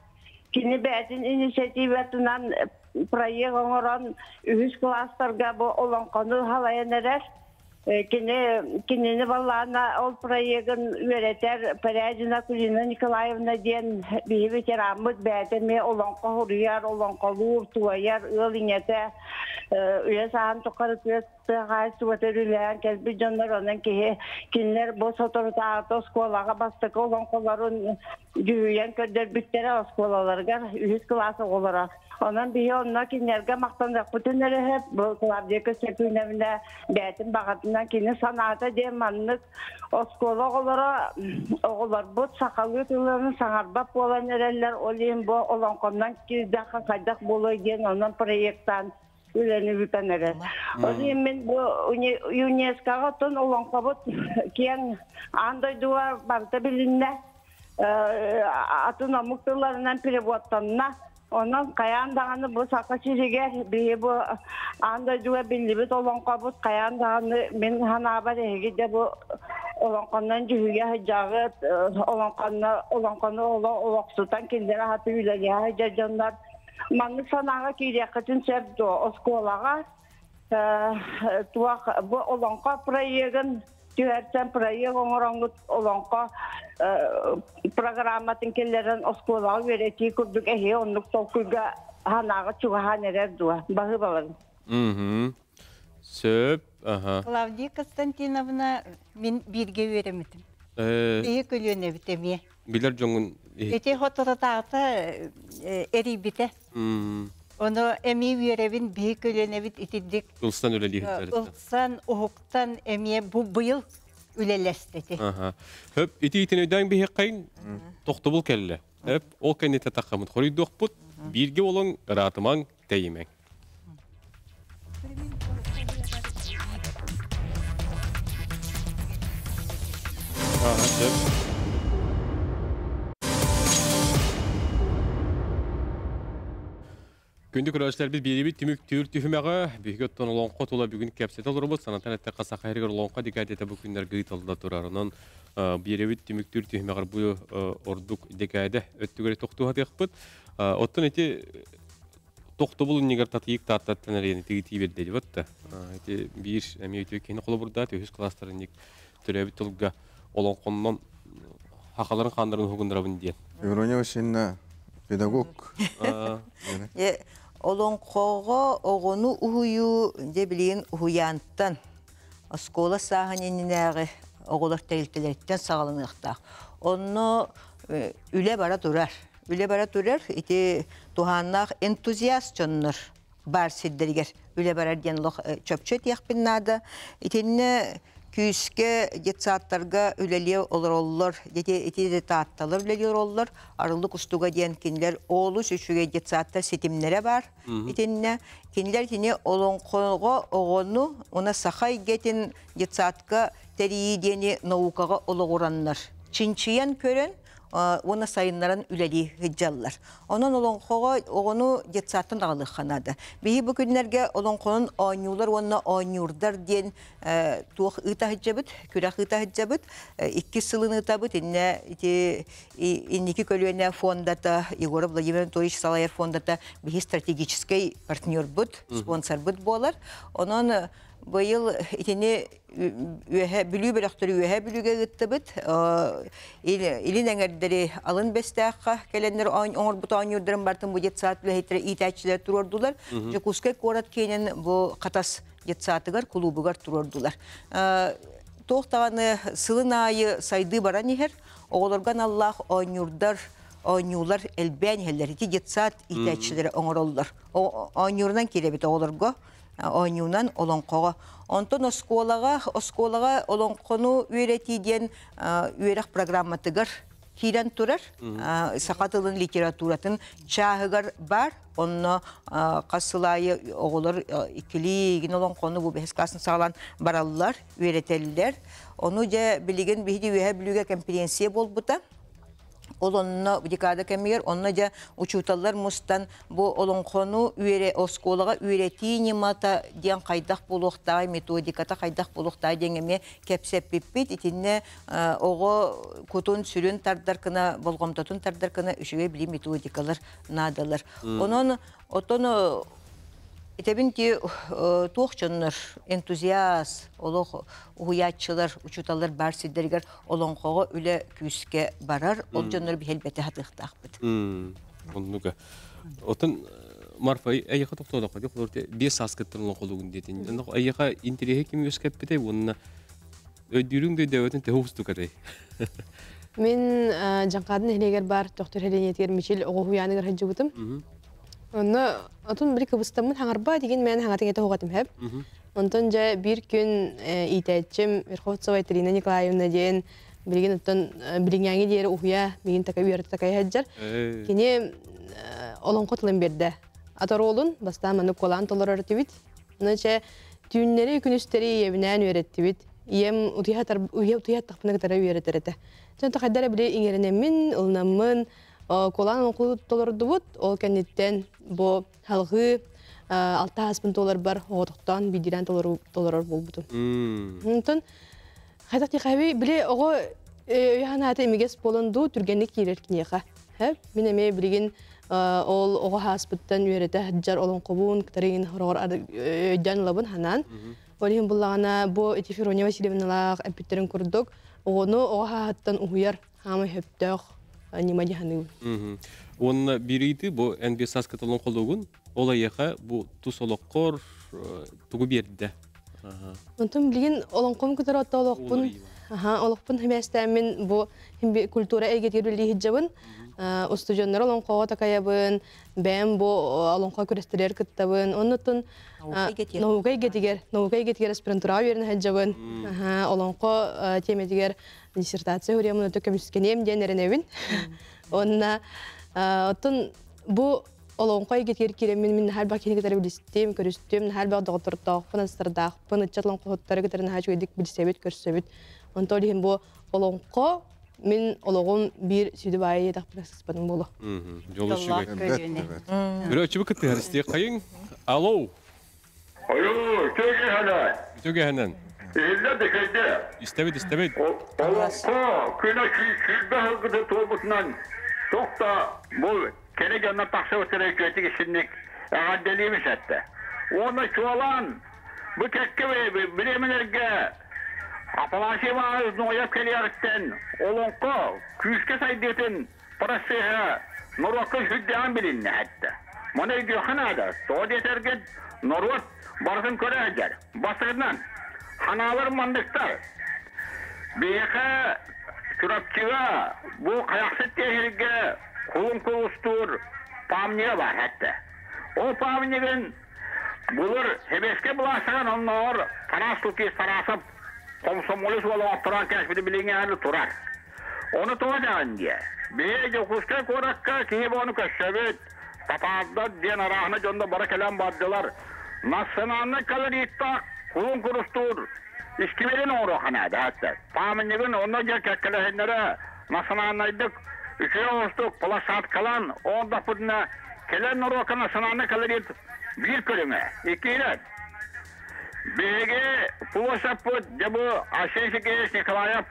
Кини бэйэтин инициативатынан проект оҥорон үһүс кылаастарга бу олоҥхону халайан эрэр. Кини кинини баллаана ол проегын үөрэтэр Порядина Кулина Николаевна диэн биһи ветераммыт бэйэтэ эмиэ олоҥхо суруйар, олоҥхолуур, туойар, ыал ийэтэ үйэ сааһын тухары тыа хаһаайыстыбата үлэлээн кэлбит дьоннор онон киһи кинилэр бу соторутааҕыта оскуолаҕа бастакы олоҥхолорун дьүһүйэн көрдөрбүттэрэ оскуолаларыгар үһүс кылаас оҕолоро. Онон биһи онно кинилэргэ махтаныахпытын эрэ сөп. Бу Клавдия Константиновна бэйэтин баҕатынан кини санаата диэн маннык оскуола оҕолоро оҕолорбут сахалыы тылын саҥарбат буолан эрэллэр. Ол иһин бу олоҥхоннон киирдэххэ хайдах буолуой диэн онон проектаан үлэни ыытан эрэр. Ол иһин мин бу ЮНЕСКО-ҕа оттон олоҥхобут киэҥ аан дойдуга барыта билиннэ. Атын омук тылларынан переводтанна. Онон хайаан даҕаны бу Саха сиригэр биһи бу аан дойдуга биллибит олоҥхобут хайаан даҕаны мин санаабар эһиги де бу олоҥхоннон дьүһүйэ сылдьаҕыт, олоҥхону олоҥхону олохсутан кинилэр аһаты үлэлиһэ сылдьар дьоннор маннык санааҕа киириэххитин сөп дуо оскуолаҕа туох бу олоҥхо проегын түһэрсэн проект оҥороҥҥут олоҥхо программатын киллэрэн оскуолаҕа үөрэтии курдук эһиги оннук толкуйга санааҕа чугаһаан эрэр дуо баһыыбаларын Сөп, аха. Клавдия Константиновна мин бииргэ үөрэммитим. Биһи көлүөнэбит эмиэ. Билэр дьоҥҥун Ити соторутааҕыта эрийбитэ. Ону эмиэ үөрэбин, биһи көлүөнэбит итирдик ылсан үлэлииһиттэр. Ылсан, уһуктан эмиэ бу быйыл үлэлэстэ ити. Хөп, ити итин өйдөөн биһиэххэйин тохтобул кэллэ. Хөп, ол кэннитэ таххамыт хоруйдуохпут, бииргэ олоҥ, ыраатымаҥ, тэйимэҥ. Күндү көрөөччүлэрбит биэрибит түмүктүүр түһүмэҕэ биһиги оттон олоҥхо тула бүгүн кэпсэтэ олоробут. Санатан эттэххэ, Саха сиригэр олоҥхо декадата бу күннэргэ ыытылла турар. Онон биэрибит түмүктүүр түһүмэҕэр бу ордук декада өттүгэр тохтуһатыахпыт. Оттон ити тохтобул иннигэр татыйык тааттаттан эрийэн тигитии биэрдэ дибат да. Ити биир эмиэ үтүө киһини холобурдаат үһүс класстар инник төрөөбүт тылга олоҥхоннон хахаларын хааннарын уһугуннарабын диэн. Еврония Васильевна педагог. Олоҥхоҕо оҕону уһуйуу дьэ билигин уһуйаантан оскуола сааһын иннинээҕи оҕолор тэрилтэлэриттэн саҕаланыахтаах. Онно үлэ бара турар. Үлэ бара турар. Ити туһааннаах энтузиаст дьоннор баар сирдэригэр үлэ барар диэн олох чопчу этиэхпин наада. Итиннэ күүскэ детсадтарга үлэлии олороллор, ити детсадталар үлэлии олороллор. Арыллык устуга диэн кинилэр олус үчүгэй детсадтар ситимнэрэ бар. Итиннэ кинилэр итини олоҥхоҕо оҕону уна саха эйгэтин детсадка тэрийии диэни наукаҕа олоҕураннар чинчийэн көрөн. Уонна сайыннаран үлэлии сылдьаллар. Онон олоҥхоҕо оҕону детсадтан аҕалыахха наада. Биһи бу күннэргэ олоҥхонун оонньуулар уонна оонньуурдар диэн туох ыыта сылдьабыт, күрэх ыыта сылдьабыт. Иккис сылын ыытабыт. Иннэ ити инники көлүөнэ фондата Егоров Владимир Анатольевич салайар фондата биһи стратегическай партнербут, спонсорбут буолар. Онон быйыл итини үөһэ Бүлүү бөлөхтөрү үөһэ Бүлүүгэ ыыттыбыт. Илин эҥэрдэри алын Бэстээххэ кэлэннэр оҥорбут оонньуурдарын бартын бу детсад үлэһиттэрэ иитээччилэр туруордулар. Дьокуускай куорат киэнин бу Хатас детсадыгар, кулуубугар туруордулар. Туох даҕаны сылын аайы сайдыы баран иһэр. Оҕолорго аналлаах оонньуурдар оонньуулар элбээн иһэллэр. Ити детсад иитээччилэрэ оҥороллор. Оонньуурунан киирэбит оҕолорго оонньуунан олоҥхоҕо. Онтон оскуолаҕа оскуолаҕа олоҥхону үөрэтии диэн үөрэх программатыгар киирэн турар. Саха тылын литературатын чааһыгар бар. Онно хас сыл аайы оҕолор иккилии игин олоҥхону бу бэһис классын саҕалаан бараллар, үөрэтэллэр. Ону дьэ билигин биһиги Үөһээ Бүлүүгэ конференция буолбута. Ол онно декада кэмигэр онно дьэ учууталлар мустан бу олоҥхону үөрэ оскуолаҕа үөрэтии ньымата диэн хайдах буолуохтааҕый, методиката хайдах буолуохтааҕый диэн эмиэ кэпсэппиппит. Итиннэ оҕо кутун сүрүн тардар гына, болҕомтотун тардар гына үчүгэй билии методикалар наадалар. Онон отон Этэбин ки туох дьоннор энтузиаст, олох уһуйааччылар, учууталлар баар сирдэригэр олоҥхоҕо үлэ күүскэ барар, ол дьоннор биһэлбэтэ хатыахтаахпыт. Оннуга. Отон Марфа, эйиэхэ тохтоодоххо дии, холобур, 5 сааскыттан олоҥхолуугун диэтин. Эйиэхэ интэриэһи ким үөскэппитэй уонна өйдүүрүҥ да өйдөөбөтүн төһө уустук этэй? Мин Дьаҥхаатын нэһилиэгэр баар Төхтүр сэлиэнньэтигэр Мичил оҕо уһуйааныгар сылдьыбытым. Онно отун били кыбыстаммын хаҥарба дигин мээн хаҥатын этэ оҕотум хэп. Онтон дьэ биир күн иитээччим Верховцева Екатерина Николаевна диэн билигин оттон билиҥҥээҥи диэри уһуйа миигин такай үөрэтэ такай сылдьар. Кини олоҥхо тылын биэрдэ. Аторуолун бастаан маннык куолаан толорор этибит. Ону чэ түүннэри күнүстэри ийэбинээн үөрэттибит. Ийэм утуйа утуйа аттахпына кытары үөрэтэр этэ. Дьон хайда эрэ били иҥэринэммин, ылынаммын, куолаан оҥкулу толордубут. Ол кэнниттэн бу халҕыы алта ааспын туоларбар оҕотохтоон биирдиилээн толорор буолбутум. Онтон хайдах диэхээби били оҕо өйө-санаата имигэс буолан дуу түргэнник киирэр киниэхэ. Мин эмиэ билигин ол оҕо ааспыттан үөрэтэ сылдьар олоҥхобун кытары хороҕор өйдөөн ылабын ханаан. Ол иһин буллаҕына бу ити Ферония Васильевналаах эппиттэрин курдук оҕону оҕо хааһыттан уһуйар хаамай сөптөөх ньыма дии саныыбын. Уонна биир ыйытыы бу эн биир сааскыт олоҥхолуугун ол эйиэхэ бу тус олоххор тугу биэрдэ? Онтон билигин олоҥхом кытары отто олохпун олохпун химээстээммин бу культура эйгэтигэр үлэлии сылдьабын. Устудьуоннар олоҥхоҕо такайабын, бэйэм бу олоҥхо күрэстэригэр кыттабын. Оннуттан наука эйгэтигэр, наука эйгэтигэр аспирантураҕа үөрэнэ сылдьабын. Олоҥхо тиэмэтигэр диссертация суруйаммын өтө көмүскэниэм диэн эрэнэбин. Онна оттон бу олоҥхо эйгэтигэр киирэммин мин наһаа элбэх киһини кытары билистим, көрүстүм, наһаа элбэх доҕоттордоохпун, астардаахпын, ыччат олоҥхоһуттары кытары наһаа үчүгэйдик билсэбит, көрсөбүт. Онтон ол иһин бу олоҥхо мин олоҕум биир сүдү баайы диэтэхпинэ сыспатым буолуо. Дьолу үчүгэй. Өрөөччүбү кыттыһар истиэх хайыҥ. Алло. Алло, үтүө Үтүө Иһиллэ дикэйде. Истэбит, истэбит. Олоҥхо күнэ сүүрбэ сылгыта туолбутунан туох да бу кэрэ дьонно тахсыбыттара үчүгэйдик истинник эҕэрдэлиибин сэттэ. Уонна чуолаан бу кэккэ бириэмэлэргэ Афанасий Иванович Ноев кэлиэҕиттэн олоҥхо күүскэ сайдыытын процеһа норуокка сүрдээҕин билиннэ эттэ. Маны өйдүөххэ наада. Тоҕо диэтэргит норуот барытын көрө сылдьар. Бастакытынан, ханаалар манныктар. Биһиэхэ Чурапчыга бу Хайахсыт тиэһиргэ кулун кулустуур памятнига баар этэ. Ол памятнигын былыр Сэбиэскэй былаастарын оннооҕор Тарас Лукич Тарасов комсомолец уола оҥотторон кээспити билиҥҥэ турар. Ону тоҕо этэҕин диэ? Биһиги Дьокуускай куоракка киһи буону көрсөбүт, татаардар диэн арааһына дьонно бары кэлэн бардылар. Национальнай колориттаах кулун курустуур искибиэрин оҥоруохха наада. Паамынньыгын онно дьэ кэккэлэһиннэрэ. национальнайдык үчүгэй оҥостук площадкалаан оҥордохпутуна кэлэр норуокка национальнай колорит биир көрүҥэ. Иккиһинэн, биһиги площадьпыт дьэ бу Арсений Сергеевич Николаев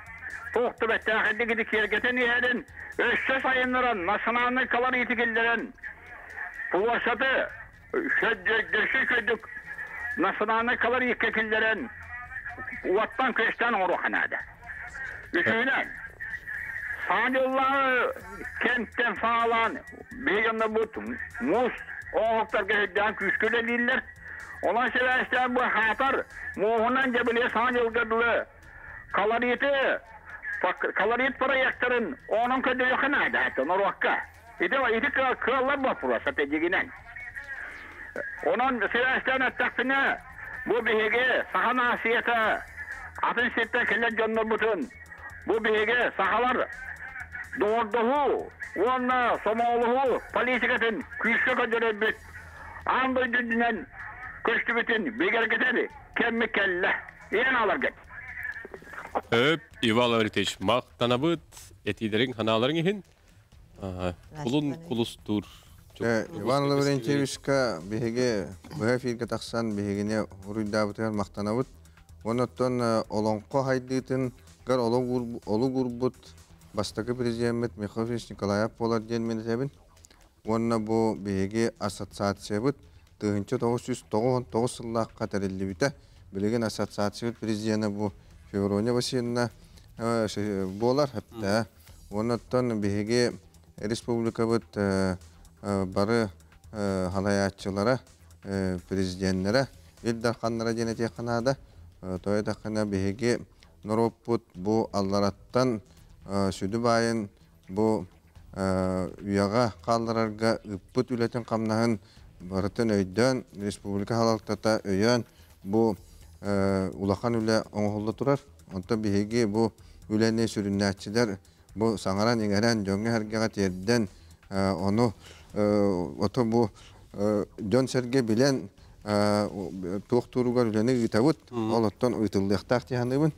туох да бэртээхэйдик ити киэргэтэн иһэрин өссө сайыннаран национальнай колориты киллэрэн площады Дьөссө үчүгэйдик национальнай колоритка киллэрэн уоттан күөстээн оҥоруохха наада. Үсүһүнэн, саҥа дьыллааҕы кэмтэн саҕалаан биһиги дьоннорбут муус оҥоһуктарга сирдээн күүскэ үлэлииллэр. Онон сибээстээн бу хаатар мууһунан дьэбилиэ саҥа дьылга дылы колориты колорит проекторын онон көрдөрүөххэ наада норуокка. Ити, ити кыаллар боппуруос дьигинэн. Онон сибээстээн эттэхпинэ, бу биһиги саха наассыйата атын сиртэн кэлэр дьоннорбутун, бу биһиги сахалар доҕордоһуу уонна сомоҕолоһуу политикатын күүскэ көрдөрөрбүт аан дойду үрдүнэн көстүбүтүн бигэргэтэр кэммит кэллэ. Иэн ааларгыт. Өп, Иван Лаврентьевич, махтанабыт этиилэриҥ, ханааларыҥ иһин. Кулун кулустуур. Иван Лаврентьевичка биһиги быһа эфиргэ тахсан биһигини уруйдаабытыгар махтанабыт. Онон олоҥхо хайдыытын гар олук урбут бастакы президеммит Михаил Ильич Николаев буолар диэн мин этэбин. Уонна бу биһиги ассоциациябыт 1999 сыллаахха тэриллибитэ. Билигин ассоциациябыт президенэ бу Феврония Васильевна буолар. Оннуттан биһиги республикабыт бары халайааччылара, президеннэрэ, Ил Дарханнара диэн этиэххэ наада. Тоҕо диэтэххинэ биһиги норуоппут бу аллараттан сүдү баайын бу үйэҕэ хаалларарга ыыппыт үлэтин-хамнаһын барытын өйдөөн, республика салалтата өйөөн бу улахан үлэ оҥоһулла турар. Онтон биһиги бу үлэни сүрүннээччилэр бу саҥаран-иҥэрэн, дьоҥҥо-сэргэҕэ тиэрдэн, ону ото бу дьон-сэргэ билэн туох туругар үлэни ыытабыт. Ол оттон ыытыллыахтаах дии саныыбын.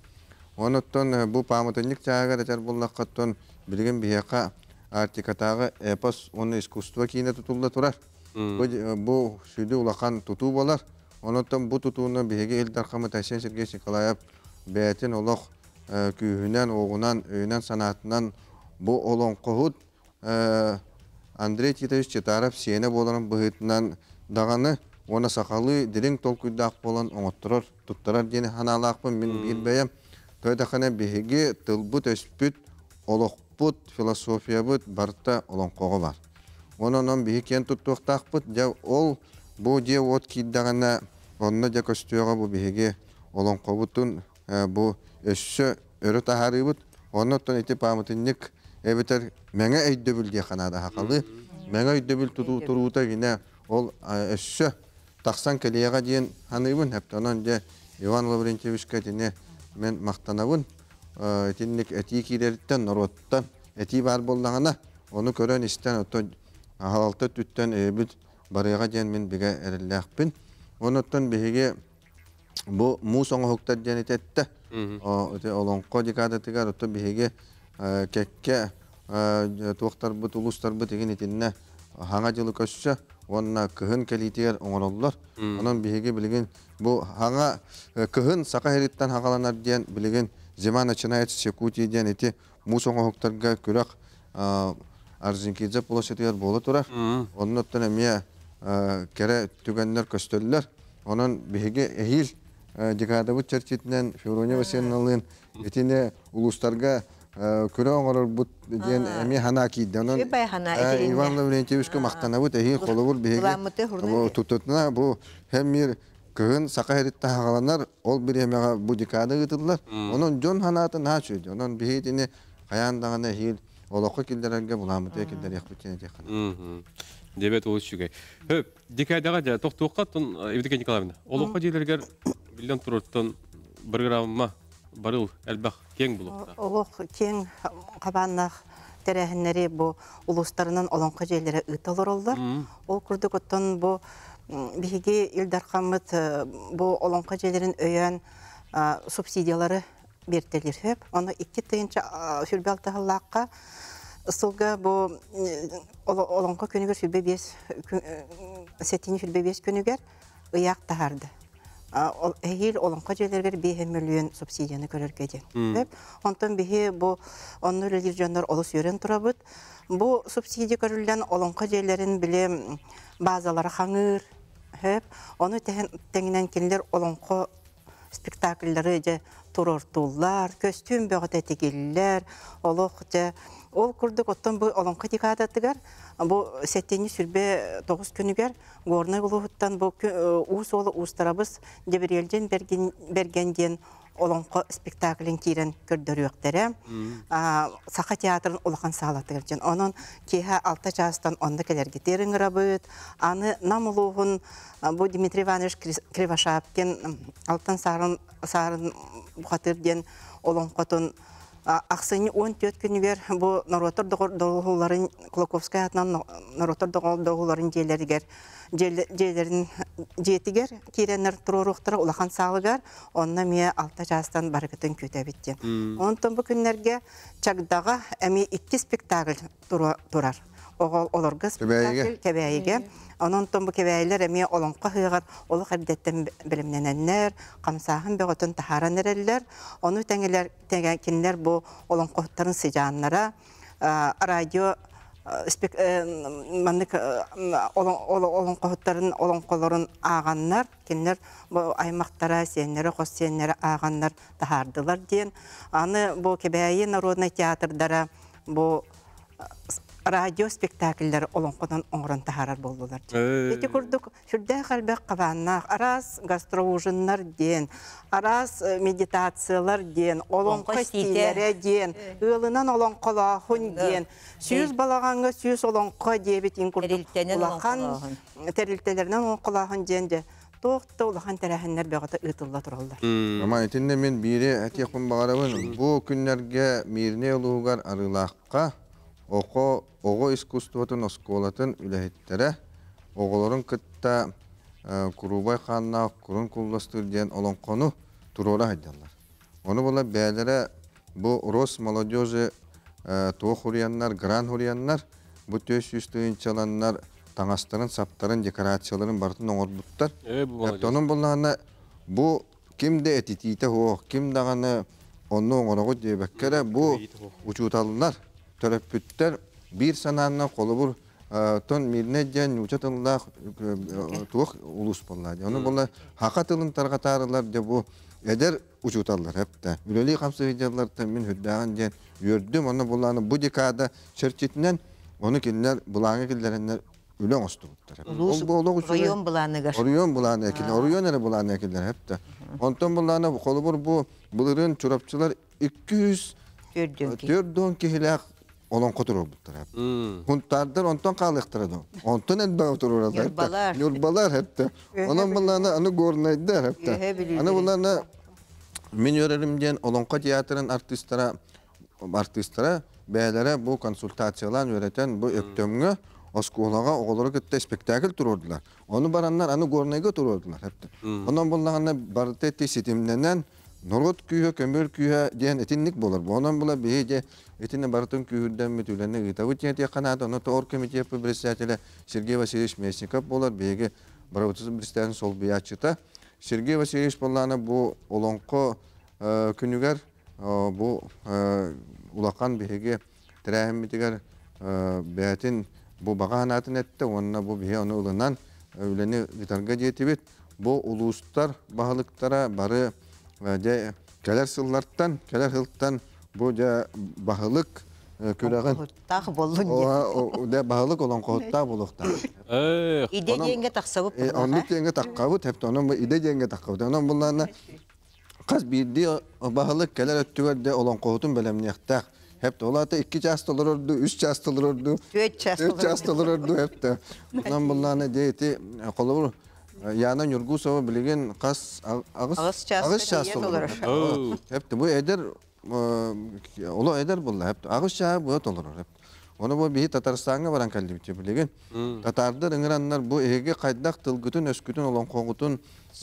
Онуттан бу пааматынньык чааһыгар этэр буоллаххыттан билигин биһиэхэ Арктикатааҕы эпос уонна искусство киинэ тутулла турар. Бу сүдү улахан тутуу буолар. Онон бу тутууну биһиги Ил Дархаммыт Айсен Сергеевич Николаев бэйэтин олох күүһүнэн, уоҕунан, өйүнэн-санаатынан бу олоҥхоһут Андрей Титович Читаров сиэнэ буоларын быһыытынан даҕаны уонна сахалыы дириҥ толкуйдаах буолан оҥотторор, туттарар диэн санаалаахпын мин биир бэйэм. Тоҕо биһиги тылбыт-өспүт, олохпут, философиябыт барыта олоҥхоҕо бар. Онон биһи киэн туттуохтаахпыт. Дьэ ол бу дьиэ-уот киирдэҕинэ онно дьэ көстүөҕэ бу биһиги олоҥхобутун бу өссө өрө таһаарыыбыт. Оннуттан ити пааматынньык эбэтэр мэҥэ өйдөбүл диэххэ наада хахалы. Мэҥэ өйдөбүл тутуу туруута гинэ ол өссө тахсан кэлиэҕэ диэн саныыбын. Онон дьэ Иван Лаврентьевичка итини мен махтанабын. Итинник этии киирэриттэн норуоттан этии баар буоллаҕына ону көрөн-истэн оттон аһалалта өттүттэн өйөбүт барыаҕа диэн мин бигэ эрэллээхпин. Онуттан биһиги бу муус оҥоһуктар диэн этэтте. Олоҥхо декадатыгар оттон биһиги кэккэ туохтарбыт, улуустарбыт игин итиннэ хаҥа дьылы көссө уонна кыһын кэлиитигэр оҥороллор. Онон биһиги билигин бу хаҥа кыһын саха сириттэн хагаланар диэн билигин зима начинается с Якутии диэн ити муус оҥоһуктарга күрэх Орджоникидзе площадыгар буола турар. Оннуттан эмиэ кэрэ түгэннэр көстөллөр. Онон биһиги эһиил декадабыт чэрчитинэн Феврония Васильевналыын итини улуустарга күрэ оҥорорбут диэн эмиэ санаа киирдэ. Онон Иван Лаврентьевичка махтанабыт. Эһиил холобур биһиги тутутуна бу хэммир кыһын саха сириттэн хаҕаланар, ол бириэмэҕэ бу декада ыытыллар. Онон дьон санаатын наһаа үчүгэй. Онон биһиги итини хайаан даҕаны эһиил олоххо киллэрэргэ былааммытыгар киллэриэхпит диэн этиэххэ Дебет олус үчүгэй. Хөп, декадаҕа дьэ тохтуохха оттон Евдокия Николаевна, олоххо дьиэлэригэр биллэн турартан программа барыл элбэх киэҥ булуохта. Олох киэҥ хабааннаах тэрээһиннэри бу улуустарынан олоҥхо дьиэлэрэ ыыта олороллор. Ол курдук оттон бу биһиги Ил Дархаммыт бу олоҥхо дьиэлэрин өйөөн субсидиялары бертелир хөп. Оны 2 тыһыынча 26 сыллаахха сылга бу олоҥхо күнүгэр 25 7-ньи 25 күнүгэр ыйаах таһаарды. Эһиил олоҥхо дьиэлэригэр 5 миллион субсидияны көрөргө диэн. Онтон биһи бу онно үлэлиир дьоннор олус үөрэн турабыт. Бу субсидия көрүллэн олоҥхо дьиэлэрин биле базалары хаҥыыр. Хөп. Ону тэҥинэн кинилэр олоҥхо спектакльлары дьэ туруортууллар, көстүүм бөҕөтө тигиллэр, олох дьэ ол курдук оттон бу олоҥхо декадатыгар бу 7-ньи 29 күнүгэр Горнай улууһуттан бу уус уола уустарабыс Дебриэлдьин Бэргэн диэн олоҥхо спектаклин киирэн көрдөрүөхтэрэ. Саха театрын улахан саалатыгар дьэн. Онон киэһэ 6 чаастан онно кэлэргитигэр ыҥырабыт. Аны Нам улууһун бу Дмитрий Иванович Кривошапкин Алтан Саарын Саарын Бухатыр диэн олоҥхотун ахсынньы 14 күнүгэр бу норуоттар доҕордоһууларын Кулаковскай аатынан норуоттар доҕордоһууларын дьиэлэригэр дьиэлэрин дьиэтигэр киирэннэр туруоруохтара улахан саалыгар, онно эмиэ 6 чаастан барыгытын күүтэбит диэн. Онтон бу күннэргэ Чагдаҕа эмиэ икки спектакль турар. Олорго спектакль Кэбээйигэ. Онон бу кэбээйилэр эмиэ олоҥхо ыһыаҕар олох эрдэттэн бэлэмнэнэннэр, хамсааһын бөҕөтүн таһааран эрэллэр. Ону тэҥилэр кинилэр бу олоҥхоһуттарын сыдьааннара радио маннык олоҥхоһуттарын олоҥхолорун ааҕаннар, кинилэр бу аймахтара, сиэннэрэ, хос сиэннэрэ ааҕаннар таһаардылар диэн. Аны бу Кэбээйи народнай театрдара бу радио спектакльлэр олоҥхонон оҥорон таһаарар буоллулар. Ити курдук сүрдээх элбэх хабааннаах араас гастроужиннар диэн, араас медитациялар диэн, олоҥхо истиилэрэ диэн, ыалынан олоҥхолоохун диэн, 100 балаҕаҥҥа 100 олоҥхо диэбитин курдук улахан тэрилтэлэринэн олоҥхолоохун диэн де туох да улахан тэрээһиннэр бөҕөтө ыытылла тураллар. Ама итиннэ мин биири этиэхпин баҕарабын. Бу күннэргэ Мииринэй улууһугар Арыылаахха оҕо оҕо искусствотын оскуолатын үлэһиттэрэ оҕолорун кытта Куруубай хааннаах курун кулластыыр диэн олоҥхону туруора сылдьаллар. Ону була бэйэлэрэ бу Росмолодежи туох хуруйаннар, грант хуруйаннар, бу 400 тыһыынчаланнар таҥастарын, саптарын, декорацияларын барытын оҥорбуттар. Онон буллаҕына бу ким да этитиитэ суох, ким даҕаны онну оҥороҕут диэбэккэ бу учууталлар, төрөппүттэр биир санааннан холобур тон Мирнэй диэн нуучча тыллаах туох улуус буолла. Ону була хака тылын тарҕатаарылар де бу эдэр учууталлар хепте. Үлэлии хамсыйдьаллартан мин хүрдээҕин диэн үөрдүм. Онно булааны бу декада чэрчитинэн ону кинилэр былааҥы киллэреннер үлэ оҥостубуттар. Ол бу олох Оройуон былааныгар. Оройуон былааны экилер, оройуон эрэ былааны экилер хепте. Онтон булааны холобур бу былырыын чурапчылар 200 4 киһилээх олоҥхо туруорбуттар. Хунтаардар онтон хаалыахтара да. Онтон элбэҕи туруораллар. Ньурбалар. Ньурбалар хепте. Онон булааны аны горнайдар хепте. Аны булааны мин үөрэрим диэн олоҥхо театрын артистара артистара бэйэлэрэ бу консультациялаан үөрэтэн бу Өктөмҥө оскуолаҕа оҕолору кытта спектакль туруордулар. Ону бараннар аны Горнайга туруордулар. Онон буллаҕына барыта ити ситимнэнэн норуот күүһэ, көмөр күүһэ диэн итинник буолар. Онон була биһи де итини барытын күүһүрдэммит үлэни ыытабыт диэн тиэхханаата. Ону оргкомитет председателя Сергей Васильевич Местников буолар. Биһиги правительство председателин солбуйааччыта. Сергей Васильевич буоллаана бу олоҥхо күнүгэр бу улахан биһиги тэрээһиммитигэр бэйэтин бу баҕа санаатын эттэ уонна бу биһи ону ылынан үлэни ыытарга диэтибит. Бу улуустар баһылыктара бары дьэ кэлэр сыллартан, кэлэр сылтан бу дьэ баһылык күрэҕин Таах боллун диэн. Дэ баһылык олоҥхоһуттаах буолуохтаах. Иде диэнгэ тахсабыт. Оннук диэнгэ таххабыт, хепте онон иде диэнгэ таххабыт. Онон буллаана хас биирдии баһылык кэлэр өттүгэр де олоҥхоһутун бэлэмниэхтээх. Хепте олата 2 час толорорду, 3 час толорорду, 4 час толорорду хепте. Онон буллаана дети холобур Яна Нюргусова билигин хас 8 час толорор. Хепте бу эдэр оло эдэр булла хепте. 8 чаа бу толорор хепте. Оны бу биһи Татарстаҥҥа баран кэллибит билигин. Татардар ыҥыраннар бу эһиги хайдах тылгытын, өскүтүн, олоҥхоҕутун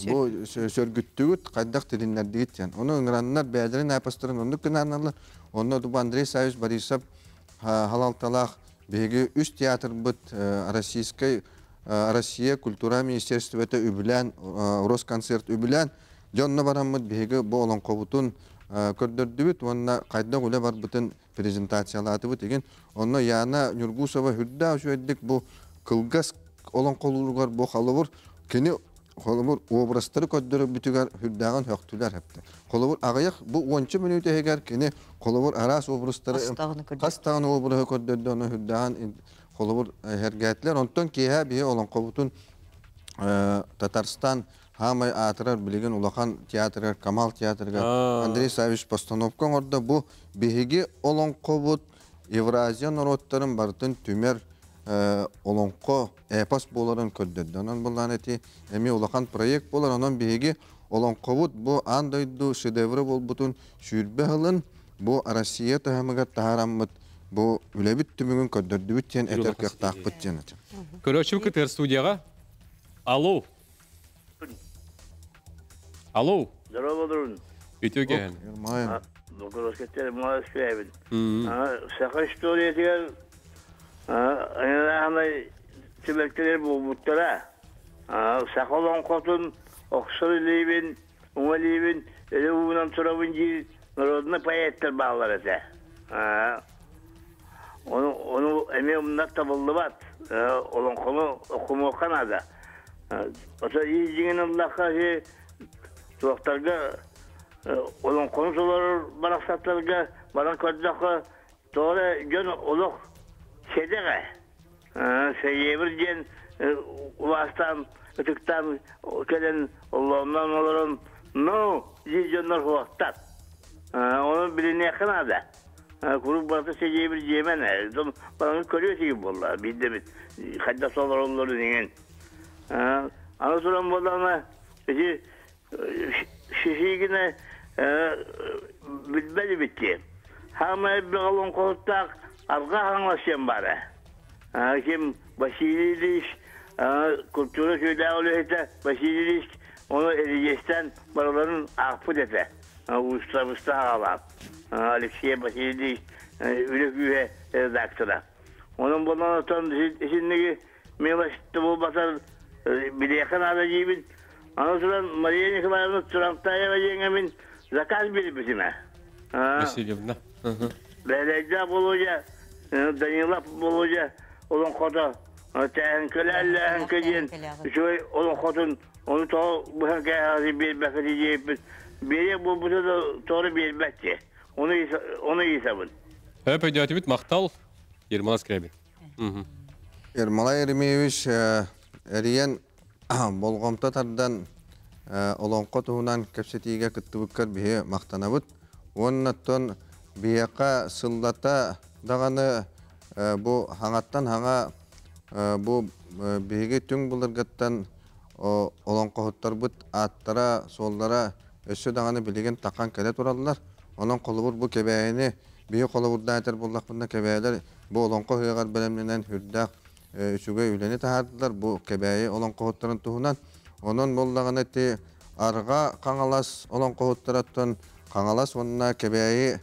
бу сөргүттүгүт, хайдах тилиннэрдигит диэн. Ону ыҥыраннар бэйэлэрин эпостарын оннук гынаналлар. Онно бу Андрей Савич Борисов халалталаах биһиги үс театрбыт Российскай Россия культура министерствота үбүлээн, Росконцерт үбүлээн, дьонно бараммыт биһиги бу олоҥхобутун көрдөрдүбүт уонна хайдах үлэ барбытын презентациялаатыбыт игин. Онно Яна Нюргусова хүрдээх үчүгэйдик бу кылгас олоҥхолууругар бу холобур кини холобур образтары көрдөрөрбүтүгэр хүрдээҕин хөхтүлэр хепте. Холобур аҕыйах бу уонча мүнүүтэ кини холобур араас образтары хас даҕаны обраһы көрдөрдө, ону хүрдээҕин холобур хэргээтлер. Онтон киэһэ биһи олоҥхобутун Татарстан хаамай аатырар билигин улахан театрыгар, Камал театрыгар Андрей Савич постановка оҥордо. Бу биһиги олоҥхобут Евразия норуоттарын барытын түмэр олоҥхо эпос буоларын көрдөрдө. Онон буллаан эти эми улахан проект болар. Онон биһиги олоҥхобут бу аан дойду шедевры болбутун сүүрбэ сылын бу Россия таһымыгар таһаараммыт бу үлэбит түмүгүн көрдөрдүбүт диэн этэр кыахтаахпыт диэн. Көрөөччү кытыр студияға. Алло. Алло. Здорово, друг. Үтүө кэһэн. Бокуроскеттер маласпайбын. Саха историятыгар айнааханай түбэлтэлэр буолбуттара. Саха олоҥхотун охсор илиибин, уҥа илиибин өрө уунан турабын диир народный поэттар бааллар этэ. Ону, ону эмиэ умнар табыллыбат. Олоҥхону окумуохха наада. Ото ии дьиҥин ыллахха туохтарга олоҥхону толорор барахсаттарга баран көрдөххө, тоҕо дьон олох сэдэҕэ. Сэйиэбир диэн улаастаан, ытыктаан кэлэн оллооннон олорон, ну, дии дьоннор хуохтар. Оны билиниэххэ наада. Курук барыта сэйиэбир диэмэн, бараны көрүө тиги буолла, биирдэ хайда толороллорун иҥин. Аны туран буоллаҕына, ити шишигине билбэт эбит. Хаамай бөҕөлөн арҕа хаҥласыан бара. Ким Василий Ильич, культура сүйдää үлэһитэ Василий Ильич, оны Эридиэстэн барыларын аахпыт этэ. Уустабыста аҕалаап. Алексей Васильевич үлэ күүһэ редактора. Онон болон отон исинниги милость буолбатар билиэхэ наада диибин. Аны туран Мария Николаевна Турантаева диэҥэмин заказ бербитиме. Васильевна. Бэлэйдэ Володя, Данилов Володя олоҥхото тээһэҥкэлээллээһэҥкэ диэн үчүгэй олоҥхотун ону тоҕо быһан кээһэҕи биэрбэккэ диэбиппит. Биэриэх буолбута да тоҕо биэрбэт Оны оны ыйсабын. Хөп өйдөөтүбүт махтал Ермолай Скрябин. Ермолай Еремеевич эриен болҕомто тардан олоҥхо туһунан кэпсэтиигэ кыттыбыккар биһи махтанабыт. Уоннаттан биһиэхэ сыллата даҕаны бу хаҥаттан хаҥа бу биһиги түҥ былыргыттан олоҥхоһуттарбыт ааттара, суоллара өссө даҕаны билигин тахан кэлэ тураллар. Онон холобур бу кэбээйини биһи холобурдаан этэр буоллахпытына кэбээлэр бу олоҥхо ыһыаҕар бэлэмнэнэн үрдээх үчүгэй үлэни таһаардылар бу кэбээйи олоҥхоһуттарын туһунан. Онон буоллаҕына ити арҕа Хаҥалас олоҥхоһуттарыттан Хаҥалас уонна Кэбээйи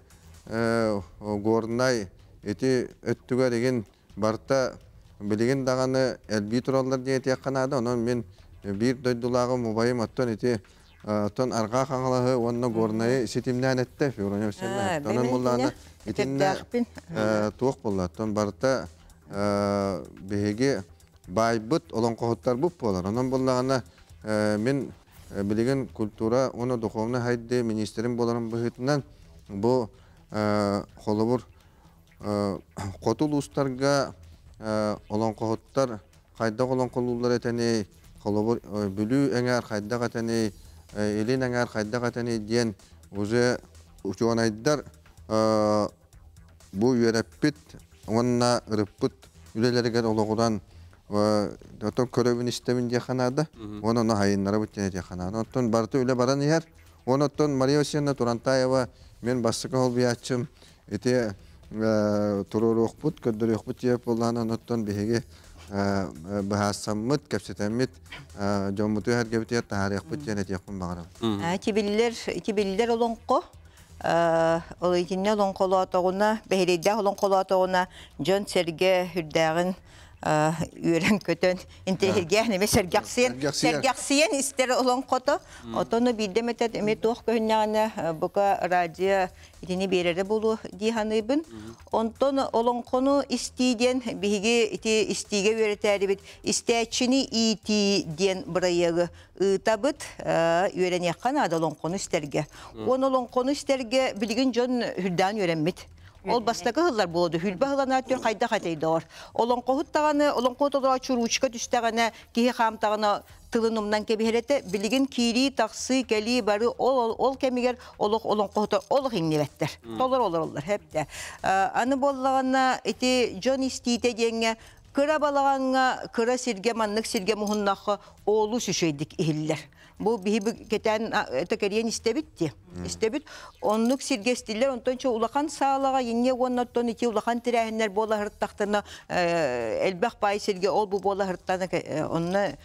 Горнай ити өттүгэр игин барыта билигин даҕаны элбии тураллар диэн этиэххэ наада. Онон мин биир дойдулааҕым убайым оттон ити оттон арҕаа Хаҥалаһы уонна Горнайы ситимнээн эттэ Феврония Васильевна. Онон буоллаҕына итиннэ туох буолла оттон барыта биһиги баайбыт олоҥхоһуттарбыт буолар. Онон буоллаҕына мин билигин культура уонна духовнай хайды министрин буоларым быһыытынан бу холобур хоту улуустарга олоҥхоһуттар хайдах олоҥхолууллар этэний, холобур Бүлүү эҥээр хайдах этэний, Илин эҥээр хайдах этэний диэн уже учуонайдар бу үөрэппит уонна ырыппыт үлэлэригэр олоҕуран оттон көрөбүн истэбин диэххэ наада уонна ону хайыннарабыт диэн этиэххэ наада. Оттон барыта үлэ баран иһэр. Уонна оттон Мария Васильевна Турантаева мен бастакы холбуйааччым ити Туруоруохпут, көрдөрүөхпүт диэп буоллаҕына, онуттан биһиги быһаарсаммыт, кэпсэтэммит, дьоммутугар эргэбитигэр таһаарыахпыт диэн этиэхпин баҕарабын. Тибиллер, тибиллер олоҥхо ол итиннэ олоҥхолоотоҕуна, бэһириэйдээх олоҥхолоотоҕуна дьон-сэргэ үрдээҕин үөрэн-көтөн интэриэһиргээн эмэ сэргэхсийэн сэргэхсийэн истэр олоҥхото. Отону биирдэ эмэтэ эмиэ туох көһүннэҕинэ бука радио итини биэрэрэ буолуо дии саныыбын. Онтон олоҥхону истии диэн биһиги ити истиигэ үөрэтээрибит истээччини иитии диэн бырайыагы ыытабыт. Үөрэниэххэ наада олоҥхону истэргэ. Уон олоҥхону истэргэ билигин дьон үрдээн үөрэммит. Ол бастакы ыһыллар буолуо хүлбэ ыһыланаа түр хайдах этэй доҕор. Олоҥхоһут даҕаны олоҥхо толорооччу ручка түстэҕинэ киһи хаамтаҕына тылын умнан кэбиһэр этэ. Билигин киирии, тахсыы, кэлии бары ол, ол кэмигэр олох олоҥхоһута олох иҥнибэттэр. Толору олороллор хэптэ. Аны буоллаҕына ити дьон истиитэ диэҥҥэ кыра балаҕаҥҥа, кыра сиргэ маннык сиргэ муһуннахха олус үчүгэйдик иһиллэр. Бу биһи кэтээн тэкэриэн истэбит дии. Истэбит. Оннук сиргэ истиллэр, онтон чо улахан саалаҕа инньэ уонна оттон ити улахан тирээһиннэр буола сырыттахтарына элбэх баай сиргэ ол бу буола сырыттана онно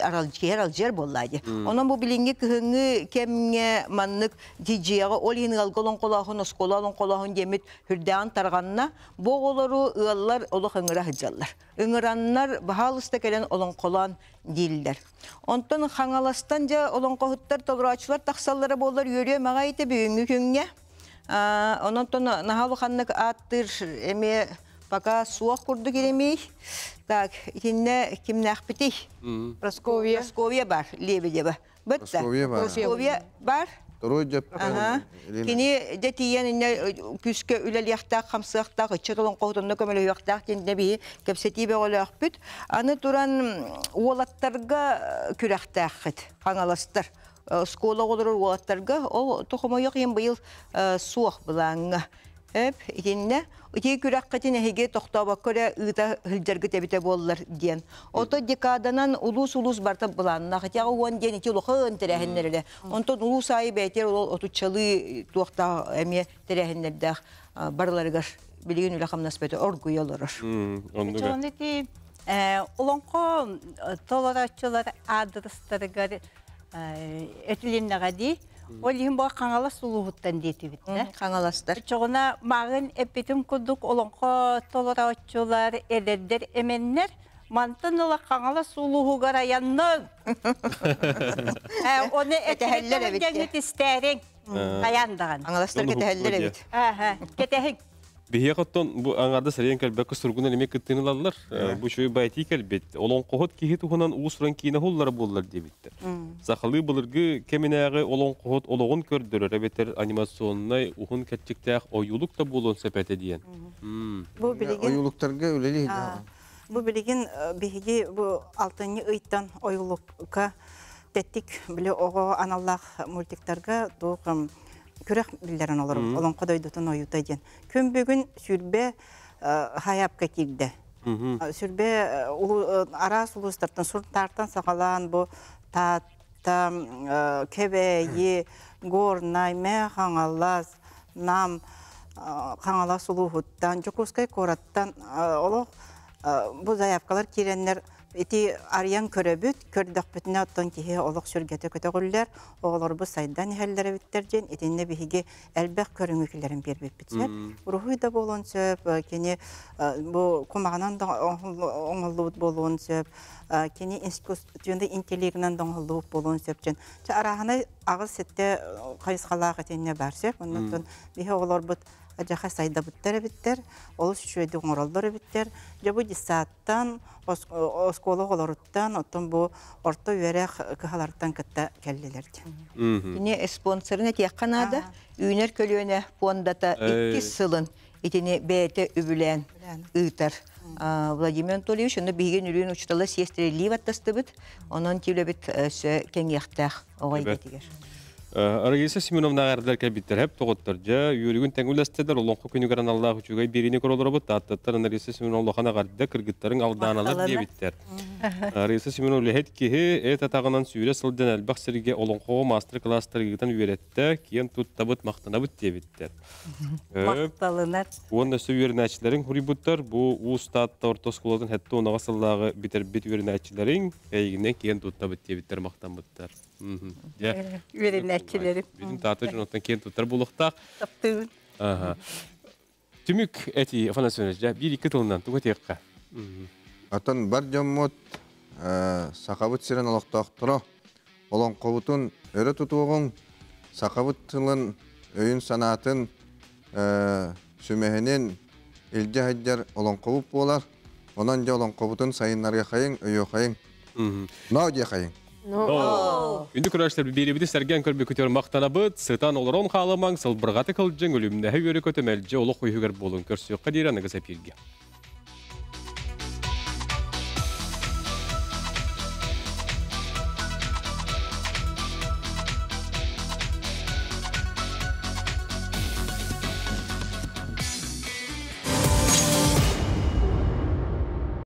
аралдьыйар алдьыйар буоллаа дии. Онон бу билиҥҥи кыһыҥҥы кэмҥэ маннык дьиэҕэ ол иһин ыалга олоҥхолооһун, оскуола олоҥхолооһун диэммит үрдээҕин тарҕанна. Бу оҕолору ыаллар олох ыҥыра сылдьаллар. Ыҥыраннар баһаалыста кэлэн олоҥхолоон дииллэр. Онтон Хаҥаластан дьэ олоҥхоһуттар, толорооччулар тахсаллара буоллар үөрүө маҕай этэ бүгүҥҥү күҥҥэ. Онон наһаа улаханнык ааттыыр эмиэ пока суох курдук иремий. Так, итиннэ кимнээхпитий? Прасковья. Прасковья бар, Лебедева. Бытта. Прасковья бар. Прасковья бар. Второй дьөп. Кини дьэ тиийэн иннэ күүскэ үлэлиэхтээх, хамсыахтаах, ыччат олоҥхоһутунна көмөлөһүөхтээх диэн биһи кэпсэтии бөҕөлөөхпүт. Аны туран уолаттарга күрэхтээххит, хаҥаластар. Оскуола оҕолорор уолаттарга ол тохомойох иһин быйыл суох былааҥҥа. Эп итиннэ ити күрэххитин эһиги тохтообокко эрэ ыыта сылдьаргыт эбитэ буоллар диэн. Ото декаданан улуус-улуус барыта былааннаах. Итиэҕэ уон диэн ити улахан тэрээһиннэр эрэ. Онтон улуус аайы бэйэтигэр ол отуччалыы туохтаах эмиэ тэрээһиннэрдээх барыларыгар билигин үлэ-хамнас бөтө оргуйа олорор. Оннуга. Ити олоҥхо толорооччулар аадырыстарыгар этилиннэҕэ дии. Ол иһин бу Хаҥалас улууһуттан диэтибит да. Хаҥаластар. Чоҕуна мааҕын эппитим курдук олоҥхо толорооччулар, эдэрдэр эмэннэр мантан ыла Хаҥалас улууһугар айанныҥ. Оны Кэтэһэллэр эбит. Дьэҥҥит истээриҥ. Хайаан даҕаны. Хаҥаластар кэтэһэллэр эбит. Кэтэһиҥ. Биһиэхэ оттон бу аҥаардас эрийэн кэлбэккэ сургунан эмиэ кыттыыны ылаллар. Бу үчүгэй байтии кэлбит. Олоҥхоһут киһи туһунан уус-уран киинэ уһуллара буоллар диэбиттэр. Сахалыы былыргы кэминээҕи олоҥхоһут олоҕун көрдөрөр эбэтэр анимационнай уһун кэрчиктээх ойуулук да буолуон сөп этэ диэн. Бу билигин ойуулуктарга үлэлии Бу билигин биһиги бу алтынньы ыйтан ойуулукка тэттик били оҕо аналлаах мультиктарга туох күрэх биллэрэн олорор Олоҥхо дойдутун ойуута диэн. Күн бүгүн сүрбэ хайапка киирдэ. Сүрбэ араас улуустартан Суртаартан саҕалаан бу Таатта, Кэбээйи, Горнай, Мээ Хаҥалас, Нам, Хаҥалас улууһуттан, Дьокуускай куораттан олох бу заявкалар киирэннэр ити арыйан көрөбүт, көрдөхпүтүнэ оттон киһи олох сүргэтэ көтөҕүллэр, оҕолорбут сайдан иһэллэр эбиттэр диэн итиннэ биһиги элбэх көрүҥү киллэрэн биэрбиппит сөп. Уруһуй да буолуон сөп, кини бу кумаҕынан да оҥоһуллубут буолуон сөп, кини искусственный интеллигинэн да оҥоһуллубут буолуон сөп диэн. Чэ арааһынай аҕыс сэттэ хайысхалаах итиннэ баар сөп. Оннуттан биһи оҕолорбут дьаха сайдабыттар эбиттэр, олус үчүгэйдик оҥороллор эбиттэр. Дьэ бу детсадтан, оскуола оҕолоруттан, оттон бу орто үөрэх кыһаларыттан кытта кэллилэр диэн. Кини спонсорын этиэххэ наада. Үүнэр көлүөнэ пуондата иккис сылын итини бэйэтэ үбүлээн ыытар. Владимир Анатольевич, онно биһиги нүрүүн учуутала сиэстэрэлии баттастыбыт. Онон тиилэбит өссө кэҥиэхтээх оҕо эйгэтигэр. Раиса Семеновна ардar кэлбиттэр хеп тоҕоттор дьэ үөрүгүн тэҥүлэстэлэр олоҥхо күнүгэр аналлаах үчүгэй биэриини көролоробут тааттаттар Раиса Семеновна улахан аҕарда кыргыттарыҥ алдааналар диэбиттэр. Раиса Семеновна үлэһит киһи эт атаҕынан сүүрэ сылдьан элбэх сиргэ олоҥхоҕо маастар-кылаастар ыытан үөрэттэ, киэн туттабыт, махтанабыт диэбиттэр. Махталынар. Уонна өссө үөрэнээччилэриҥ хуруйбуттар бу Уус Таатта орто оскуолатын хэтте унаҕа сыллааҕы бүтэрбит үөрэнээччилэриҥ эйигинэн киэн туттабыт диэбиттэр махтаммыттар. Дьэ. Үөрэнээччилэрим. Бүтүн Таатта дьонуттан киэн туттар буолуохтаах. Таптыыбын. Түмүк этии, Афанасий Иванович, дьэ, биир-икки тылынан тугу этиэххэ? Оттон бар дьоммут Сахабыт сирин олохтоохторо олоҥхобутун өрө тутуоҕуҥ, сахабыт тылын өйүн-санаатын сүмэһинин илдьэ сылдьар олоҥхобут буолар. Онон дьэ олоҥхобутун сайыннарыахайыҥ, өйүөхайыҥ. Ноо диэхайыҥ. Күндү көрөөччүлэр биэриибити сэргээн көрбүкүтүгэр махтанабыт. Сытан олорон хаалымаҥ, сылбырҕаты кылдьыҥ, үлүмнэһэ үөрэ-көтө мэлдьи олох үһүгэр буолуҥ. Көрсүөххэ диэри аныгы эпииргэ.